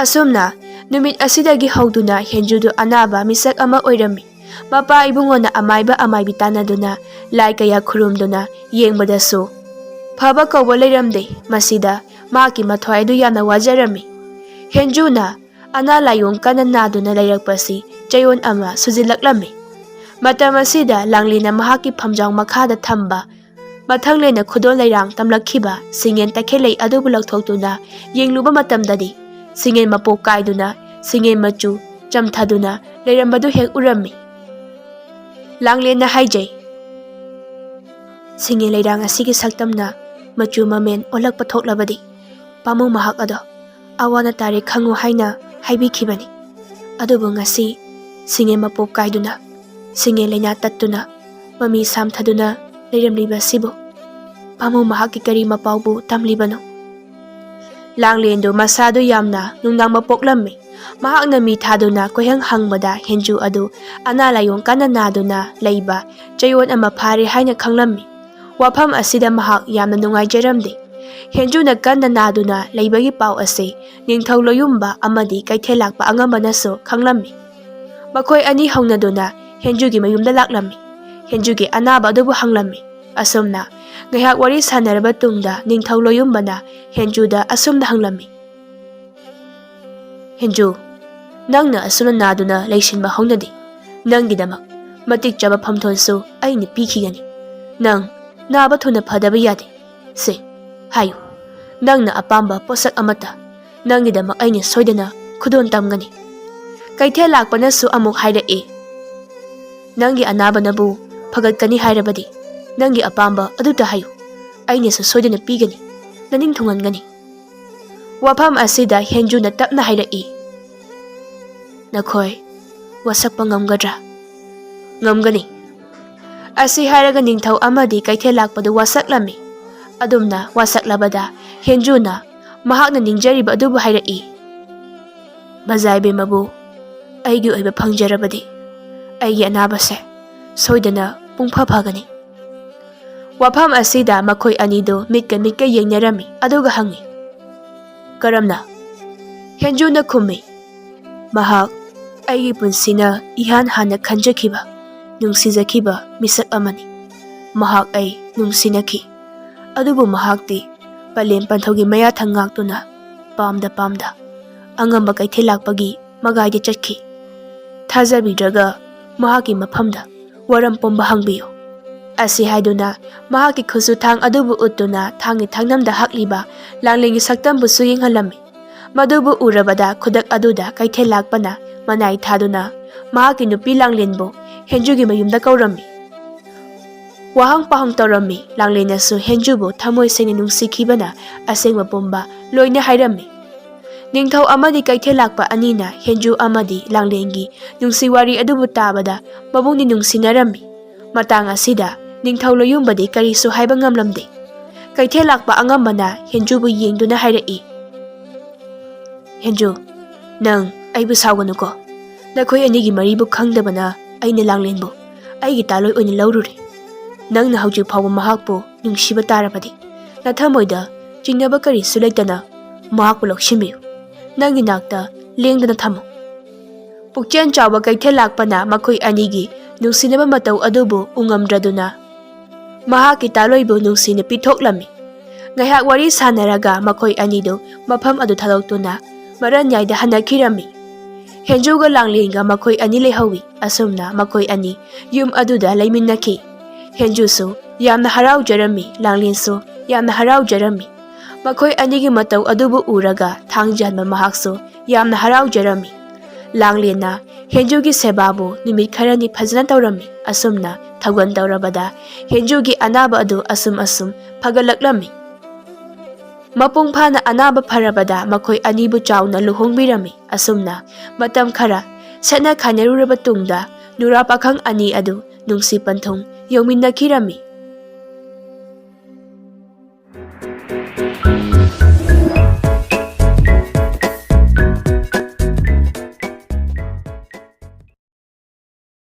ꯑꯁꯨꯝꯅ ꯅꯨꯃꯤꯠ ꯑꯁꯤꯗꯒꯤ ꯍꯧꯗꯨꯅ ꯍꯦꯟꯖꯨꯗꯨ ꯑꯅꯥꯕ ꯃꯤꯁꯛ ꯑꯃ ꯑꯣꯏꯔꯝꯃꯤ꯫ ꯃꯄꯥ ꯏꯕꯨꯡꯉꯣꯅ ꯑꯃꯥꯏꯕ ꯑꯃꯥꯏꯕꯤ ꯇꯥꯟꯅꯗꯨꯅ ꯂꯥꯏ ꯀꯌꯥ ꯈꯨꯔꯨꯝꯗꯨꯅ ꯌꯦꯡꯕꯗꯁꯨ ꯐꯕ ꯀꯧꯕ ꯂꯩꯔꯝꯗꯦ꯫ ꯃꯁꯤꯗ ꯃꯍꯥꯛꯀꯤ ꯃꯊ꯭ꯋꯥꯏ ꯑꯗꯨ ꯌꯥꯝꯅ ꯋꯥꯖꯔꯝꯃꯤ꯫ ꯍꯦꯟꯖꯨꯅ ꯑꯅꯥ ꯂꯥꯏꯌꯣꯡ ꯀꯟꯅ ꯅꯥꯗꯨꯅ ꯂꯩꯔꯛꯄꯁꯤ ꯆꯌꯣꯜ ꯑꯃ ꯁꯨꯖꯤꯜꯂꯛꯂꯝꯃꯤ꯫ ꯃꯇꯝ ꯑꯁꯤꯗ ꯂꯥꯡꯂꯦꯟꯅ ꯃꯍꯥꯛꯀꯤ ꯐꯝꯖꯥꯎ ꯃꯈꯥꯗ ꯊꯝꯕ ꯃꯊꯪꯂꯦꯟꯅ ꯈꯨꯗꯣꯜ ꯂꯩꯔꯥꯡ ꯇꯝꯂꯛꯈꯤꯕ ꯁꯤꯡꯌꯦꯟ ꯇꯈꯦꯜꯂꯩ ꯑꯗꯨꯕꯨ ꯂꯧꯊꯣꯛꯇꯨꯅ ꯌꯦꯡꯂꯨꯕ ꯃꯇꯝꯗꯗꯤ, ꯁꯤꯡꯌꯦꯟ ꯃꯄꯣꯞ ꯀꯥꯏꯗꯨꯅ, ꯁꯤꯡꯌꯦꯟ ꯃꯆꯨ ꯆꯝꯊꯗꯨꯅ ꯂꯩꯔꯝꯕꯗꯨ ꯍꯦꯛ ꯎꯔꯝꯃꯤ꯫ ꯂꯥꯡꯂꯦꯟꯅ ꯍꯥꯏꯖꯩ, "ꯁꯤꯡꯌꯦꯟ ꯂꯩꯔꯥꯡ ꯑꯁꯤꯒꯤ ꯁꯛꯇꯝꯅ ꯃꯆꯨ ꯃꯃꯦꯟ ꯑꯣꯜꯂꯛꯄ ꯊꯣꯛꯂꯕꯗꯤ, ꯄꯥꯝꯃꯨ ꯃꯍꯥꯛ ꯑꯗꯣ ꯑꯋꯥ ꯑꯅꯥ ꯇꯥꯔꯦ ꯈꯪꯉꯨ ꯍꯥꯏꯅ ꯍꯥꯏꯕꯤꯈꯤꯕꯅꯤ꯫ ꯑꯗꯨꯕꯨ ꯉꯁꯤ ꯁꯤꯡꯌꯦꯟ ꯃꯄꯣꯞ ꯀꯥꯏꯗꯨꯅ, ꯁꯤꯡꯌꯦꯟ ꯂꯩꯅꯥ ꯇꯠꯇꯨꯅ, ꯃꯃꯤ ꯁꯥꯝꯊꯗꯨꯅ ꯂꯩꯔꯝꯂꯤꯕ ꯑꯁꯤꯕꯨ, ꯄꯥꯝꯃꯨ ꯃꯍꯥꯛꯀꯤ ꯀꯔꯤ ꯃꯄꯥꯎꯕꯨ ꯇꯝꯂꯤꯕꯅꯣ?" ꯂꯥꯡꯂꯦꯟꯗꯨ ꯃꯁꯥꯗꯨ ꯌꯥꯝꯅ ꯅꯨꯡꯅꯥꯡꯕ ꯄꯣꯛꯂꯝꯃꯤ꯫ ꯃꯍꯥꯛꯅ ꯃꯤ ꯊꯥꯗꯨꯅ ꯀꯣꯏꯍꯪ ꯍꯪꯕꯗ ꯍꯦꯟꯖꯨ ꯑꯗꯨ ꯑꯅꯥ ꯂꯥꯏꯌꯣꯡ ꯀꯟꯅ ꯅꯥꯗꯨꯅ ꯂꯩꯕ ꯆꯌꯣꯜ ꯑꯃ ꯐꯥꯔꯦ ꯍꯥꯏꯅ ꯈꯪꯂꯝꯃꯤ꯫ ꯋꯥꯐꯝ ꯑꯁꯤꯗ ꯃꯍꯥꯛ ꯌꯥꯝꯅ ꯅꯨꯡꯉꯥꯏꯖꯔꯝꯗꯦ꯫ ꯍꯦꯟꯖꯨꯅ ꯀꯟꯅ ꯅꯥꯗꯨꯅ ꯂꯩꯕꯒꯤ ꯄꯥꯎ ꯑꯁꯤ ꯅꯤꯡꯊꯧ ꯂꯣꯌꯨꯝꯕ ꯑꯃꯗꯤ ꯀꯩꯊꯦꯜ ꯂꯥꯛꯄ ꯑꯉꯝꯕꯅꯁꯨ ꯈꯪꯂꯝꯃꯤ꯫ ꯃꯈꯣꯏ ꯑꯅꯤ ꯍꯧꯅꯗꯨꯅ ꯍꯦꯟꯖꯨꯒꯤ ꯃꯌꯨꯝꯗ ꯂꯥꯛꯂꯝꯃꯤ꯫ ꯍꯦꯟꯖꯨꯒꯤ ꯑꯅꯥꯕ ꯑꯗꯨꯕꯨ ꯍꯪꯂꯝꯃꯤ꯫ ꯑꯁꯨꯝꯅ ꯉꯥꯏꯍꯥꯛ ꯋꯥꯔꯤ ꯁꯥꯟꯅꯔꯕ ꯇꯨꯡꯗ ꯅꯤꯡꯊꯧ ꯂꯣꯌꯨꯝꯕꯅ ꯍꯦꯟꯖꯨꯗ ꯑꯁꯨꯝꯅ ꯍꯪꯂꯝꯃꯤ, "ꯍꯦꯟꯖꯨ, ꯅꯪꯅ ꯑꯁꯨꯝꯅ ꯅꯥꯗꯨꯅ ꯂꯩꯁꯤꯟꯕ ꯍꯧꯅꯗꯦ꯫ ꯅꯪꯒꯤꯗꯃꯛ ꯃꯇꯤꯛ ꯆꯥꯕ ꯐꯝꯊꯣꯟꯁꯨ ꯑꯩꯅ ꯄꯤꯈꯤꯒꯅꯤ꯫ ꯅꯪ ꯅꯥꯕ ꯊꯨꯅ ꯐꯗꯕ ꯌꯥꯗꯦ꯫ ꯁꯦ, ꯍꯥꯏꯌꯨ, ꯅꯪꯅ ꯑꯄꯥꯝꯕ ꯄꯣꯠꯁꯛ ꯑꯃꯠꯇ꯫ ꯅꯪꯒꯤꯗꯃꯛ ꯑꯩꯅ ꯁꯣꯏꯗꯅ ꯈꯨꯗꯣꯜ ꯇꯝꯒꯅꯤ꯫" ꯀꯩꯊꯦꯜ ꯂꯥꯛꯄꯅꯁꯨ ꯑꯃꯨꯛ ꯍꯥꯏꯔꯛꯏ, "ꯅꯪꯒꯤ ꯑꯅꯥꯕꯅꯕꯨ ꯐꯒꯠꯀꯅꯤ ꯍꯥꯏꯔꯕꯗꯤ, ꯅꯪꯒꯤ ꯑꯄꯥꯝꯕ ꯑꯗꯨꯇ ꯍꯥꯏꯌꯨ꯫ ꯑꯩꯅꯁꯨ ꯁꯣꯏꯗꯅ ꯄꯤꯒꯅꯤ, ꯅꯅꯤꯡ ꯊꯨꯡꯍꯟꯒꯅꯤ꯫" ꯋꯥꯐꯝ ꯑꯁꯤꯗ ꯍꯦꯟꯖꯨꯅ ꯇꯞꯅ ꯍꯥꯏꯔꯛꯏ, "ꯅꯈꯣꯏ ꯋꯥꯁꯛꯄ ꯉꯝꯒꯗ꯭ꯔꯥ?" "ꯉꯝꯒꯅꯤ꯫" ꯑꯁꯤ ꯍꯥꯏꯔꯒ ꯅꯤꯡꯊꯧ ꯑꯃꯗꯤ ꯀꯩꯊꯦꯜ ꯂꯥꯛꯄꯗꯨ ꯋꯥꯁꯛꯂꯝꯃꯤ꯫ ꯑꯗꯨꯝꯅ ꯋꯥꯁꯛꯂꯕꯗ ꯍꯦꯟꯖꯨꯅ ꯃꯍꯥꯛꯅ ꯅꯤꯡꯖꯔꯤꯕ ꯑꯗꯨꯕꯨ ꯍꯥꯏꯔꯛꯏ, "ꯃꯖꯥ ꯏꯕꯦꯝꯃꯕꯨ ꯑꯩꯒꯤ ꯑꯣꯏꯕ ꯐꯪꯖꯔꯕꯗꯤ, ꯑꯩꯒꯤ ꯑꯅꯥꯕꯁꯦ ꯁꯣꯏꯗꯅ ꯄꯨꯡꯐ ꯐꯒꯅꯤ꯫" ꯋꯥꯐꯝ ꯑꯁꯤꯗ ꯃꯈꯣꯏ ꯑꯅꯤꯗꯨ ꯃꯤꯠꯀ ꯃꯤꯠꯀ ꯌꯦꯡꯅꯔꯝꯃꯤ, ꯑꯗꯨꯒ ꯍꯪꯉꯤ, "ꯀꯔꯝꯅ?" ꯍꯦꯟꯖꯨꯅ ꯈꯨꯝꯃꯤ, "ꯃꯍꯥꯛ ꯑꯩꯒꯤ ꯄꯨꯟꯁꯤꯅ ꯏꯍꯥꯟ ꯍꯥꯟꯅ ꯈꯟꯖꯈꯤꯕ, ꯅꯨꯡꯁꯤꯖꯈꯤꯕ ꯃꯤꯁꯛ ꯑꯃꯅꯤ꯫ ꯃꯍꯥꯛ ꯑꯩ ꯅꯨꯡꯁꯤꯅꯈꯤ꯫ ꯑꯗꯨꯕꯨ ꯃꯍꯥꯛꯇꯤ ꯄꯂꯦꯝ ꯄꯟꯊꯧꯒꯤ ꯃꯌꯥꯊꯪ ꯉꯥꯛꯇꯨꯅ ꯄꯥꯝꯗ ꯄꯥꯝꯗ ꯑꯉꯝꯕ ꯀꯩꯊꯦꯜ ꯂꯥꯛꯄꯒꯤ ꯃꯒꯥꯏꯗ ꯆꯠꯈꯤ꯫ ꯊꯥꯖꯕꯤꯗ꯭ꯔꯒ ꯃꯍꯥꯛꯀꯤ ꯃꯐꯝꯗ ꯋꯥꯔꯝ ꯄꯨꯝꯕ ꯍꯪꯕꯤꯌꯨ꯫" ꯑꯁꯤ ꯍꯥꯏꯗꯨꯅ ꯃꯍꯥꯛꯀꯤ ꯈꯨꯠꯁꯨ ꯊꯥꯡ ꯑꯗꯨꯕꯨ ꯎꯠꯇꯨꯅ ꯊꯥꯡꯒꯤ ꯊꯥꯡꯅꯝꯗ ꯍꯛꯂꯤꯕ ꯂꯥꯡꯂꯦꯟꯒꯤ ꯁꯛꯇꯝꯕꯨꯁꯨ ꯌꯦꯡꯍꯜꯂꯝꯃꯤ꯫ ꯃꯗꯨꯕꯨ ꯎꯔꯕꯗ ꯈꯨꯗꯛ ꯑꯗꯨꯗ ꯀꯩꯊꯦꯜ ꯂꯥꯛꯄꯅ ꯃꯅꯥꯏ ꯊꯥꯗꯨꯅ ꯃꯍꯥꯛꯀꯤ ꯅꯨꯄꯤ ꯂꯥꯡꯂꯦꯟꯕꯨ ꯍꯦꯟꯖꯨꯒꯤ ꯃꯌꯨꯝꯗ ꯀꯧꯔꯝꯃꯤ꯫ ꯋꯥꯍꯪ ꯄꯥꯎꯍꯪ ꯇꯧꯔꯝꯃꯤ꯫ ꯂꯥꯡꯂꯦꯟꯅꯁꯨ ꯍꯦꯟꯖꯨꯕꯨ ꯊꯃꯣꯏ ꯁꯦꯡꯅ ꯅꯨꯡꯁꯤꯈꯤꯕꯅ ꯑꯁꯦꯡꯕ ꯄꯨꯝꯕ ꯂꯣꯏꯅ ꯍꯥꯏꯔꯝꯃꯤ꯫ ꯅꯤꯡꯊꯧ ꯑꯃꯗꯤ ꯀꯩꯊꯦꯜ ꯂꯥꯛꯄ ꯑꯅꯤꯅ ꯍꯦꯟꯖꯨ ꯑꯃꯗꯤ ꯂꯥꯡꯂꯦꯟꯒꯤ ꯅꯨꯡꯁꯤ ꯋꯥꯔꯤ ꯑꯗꯨꯕꯨ ꯇꯥꯕꯗ ꯃꯕꯨꯡꯗꯤ ꯅꯨꯡꯁꯤꯅꯔꯝꯃꯤ꯫ ꯃꯇꯥꯡ ꯑꯁꯤꯗ ꯅꯤꯡꯊꯧ ꯂꯣꯌꯨꯝꯕꯗꯤ ꯀꯔꯤꯁꯨ ꯍꯥꯏꯕ ꯉꯝꯂꯝꯗꯦ꯫ ꯀꯩꯊꯦꯜ ꯂꯥꯛꯄ ꯑꯉꯝꯕꯅ ꯍꯦꯟꯖꯨꯕꯨ ꯌꯦꯡꯗꯨꯅ ꯍꯥꯏꯔꯛꯏ, "ꯍꯦꯟꯖꯨ, ꯅꯪ ꯑꯩꯕꯨ ꯁꯥꯎꯒꯅꯨꯀꯣ꯫ ꯅꯈꯣꯏ ꯑꯅꯤꯒꯤ ꯃꯔꯤꯕꯨ ꯈꯪꯗꯕꯅ ꯑꯩꯅ ꯂꯥꯡꯂꯦꯟꯕꯨ ꯑꯩꯒꯤ ꯇꯥꯂꯣꯏ ꯑꯣꯏꯅ ꯂꯧꯔꯨꯔꯦ꯫ ꯅꯪꯅ ꯍꯧꯖꯤꯛ ꯐꯥꯎꯕ ꯃꯍꯥꯛꯄꯨ ꯅꯨꯡꯁꯤꯕ ꯇꯥꯔꯕꯗꯤ ꯅꯊꯃꯣꯏꯗ ꯆꯤꯡꯅꯕ ꯀꯔꯤꯁꯨ ꯂꯩꯇꯅ ꯃꯍꯥꯛꯄꯨ ꯂꯧꯁꯤꯟꯕꯤꯌꯨ꯫ ꯅꯪꯒꯤ ꯅꯥꯛꯇ ꯂꯦꯡꯗꯅ ꯊꯝꯃꯨ꯫" ꯄꯨꯛꯆꯦꯜ ꯆꯥꯎꯕ ꯀꯩꯊꯦꯜ ꯂꯥꯛꯄꯅ ꯃꯈꯣꯏ ꯑꯅꯤꯒꯤ ꯅꯨꯡꯁꯤꯅꯕ ꯃꯇꯧ ꯑꯗꯨꯕꯨ ꯎꯉꯝꯗ꯭ꯔꯗꯨꯅ ꯃꯍꯥꯛꯀꯤ ꯇꯥꯂꯣꯏꯕꯨ ꯅꯨꯡꯁꯤꯅ ꯄꯤꯊꯣꯛꯂꯝꯃꯤ꯫ ꯉꯥꯏꯍꯥꯛ ꯋꯥꯔꯤ ꯁꯥꯟꯅꯔꯒ ꯃꯈꯣꯏ ꯑꯅꯤꯗꯨ ꯃꯐꯝ ꯑꯗꯨ ꯊꯥꯗꯣꯛꯇꯨꯅ ꯃꯔꯟꯌꯥꯏꯗ ꯍꯟꯅꯈꯤꯔꯝꯃꯤ꯫ ꯍꯦꯟꯖꯨꯒ ꯂꯥꯡꯂꯦꯟꯒ ꯃꯈꯣꯏ ꯑꯅꯤ ꯂꯩꯍꯧꯏ꯫ ꯑꯁꯨꯝꯅ ꯃꯈꯣꯏ ꯑꯅꯤ ꯌꯨꯝ ꯑꯗꯨꯗ ꯂꯩꯃꯤꯟꯅꯈꯤ꯫ ꯍꯦꯟꯖꯨꯁꯨ ꯌꯥꯝꯅ ꯍꯔꯥꯎꯖꯔꯝꯃꯤ, ꯂꯥꯡꯂꯦꯟꯁꯨ ꯌꯥꯝꯅ ꯍꯔꯥꯎꯖꯔꯝꯃꯤ꯫ ꯃꯈꯣꯏ ꯑꯅꯤꯒꯤ ꯃꯇꯧ ꯑꯗꯨꯕꯨ ꯎꯔꯒ ꯊꯥꯡꯖꯥꯟꯕ ꯃꯍꯥꯛꯁꯨ ꯌꯥꯝꯅ ꯍꯔꯥꯎꯖꯔꯝꯃꯤ꯫ ꯂꯥꯡꯂꯦꯟꯅ ꯍꯦꯟꯖꯨꯒꯤ ꯁꯦꯕꯥꯕꯨ ꯅꯨꯃꯤꯠ ꯈꯔꯅꯤ ꯐꯖꯅ ꯇꯧꯔꯝꯃꯤ꯫ ꯑꯁꯨꯝꯅ ꯊꯧꯒꯜ ꯇꯧꯔꯕꯗ ꯍꯦꯟꯖꯨꯒꯤ ꯑꯅꯥꯕ ꯑꯗꯨ ꯑꯁꯨꯝ ꯑꯁꯨꯝ ꯐꯒꯠꯂꯛꯂꯝꯃꯤ꯫ ꯃꯄꯨꯡ ꯐꯥꯅ ꯑꯅꯥꯕ ꯐꯔꯕꯗ ꯃꯈꯣꯏ ꯑꯅꯤꯕꯨ ꯆꯥꯎꯅ ꯂꯨꯍꯣꯡꯕꯤꯔꯝꯃꯤ꯫ ꯑꯁꯨꯝꯅ ꯃꯇꯝ ꯈꯔ ꯁꯦꯠꯅ ꯈꯥꯏꯅꯔꯨꯔꯕ ꯇꯨꯡꯗ ꯅꯨꯔꯥ ꯄꯥꯈꯪ ꯑꯅꯤ ꯑꯗꯨ ꯅꯨꯡꯁꯤ ꯄꯟꯊꯨꯡ ꯌꯧꯃꯤꯟꯅꯈꯤꯔꯝꯃꯤ꯫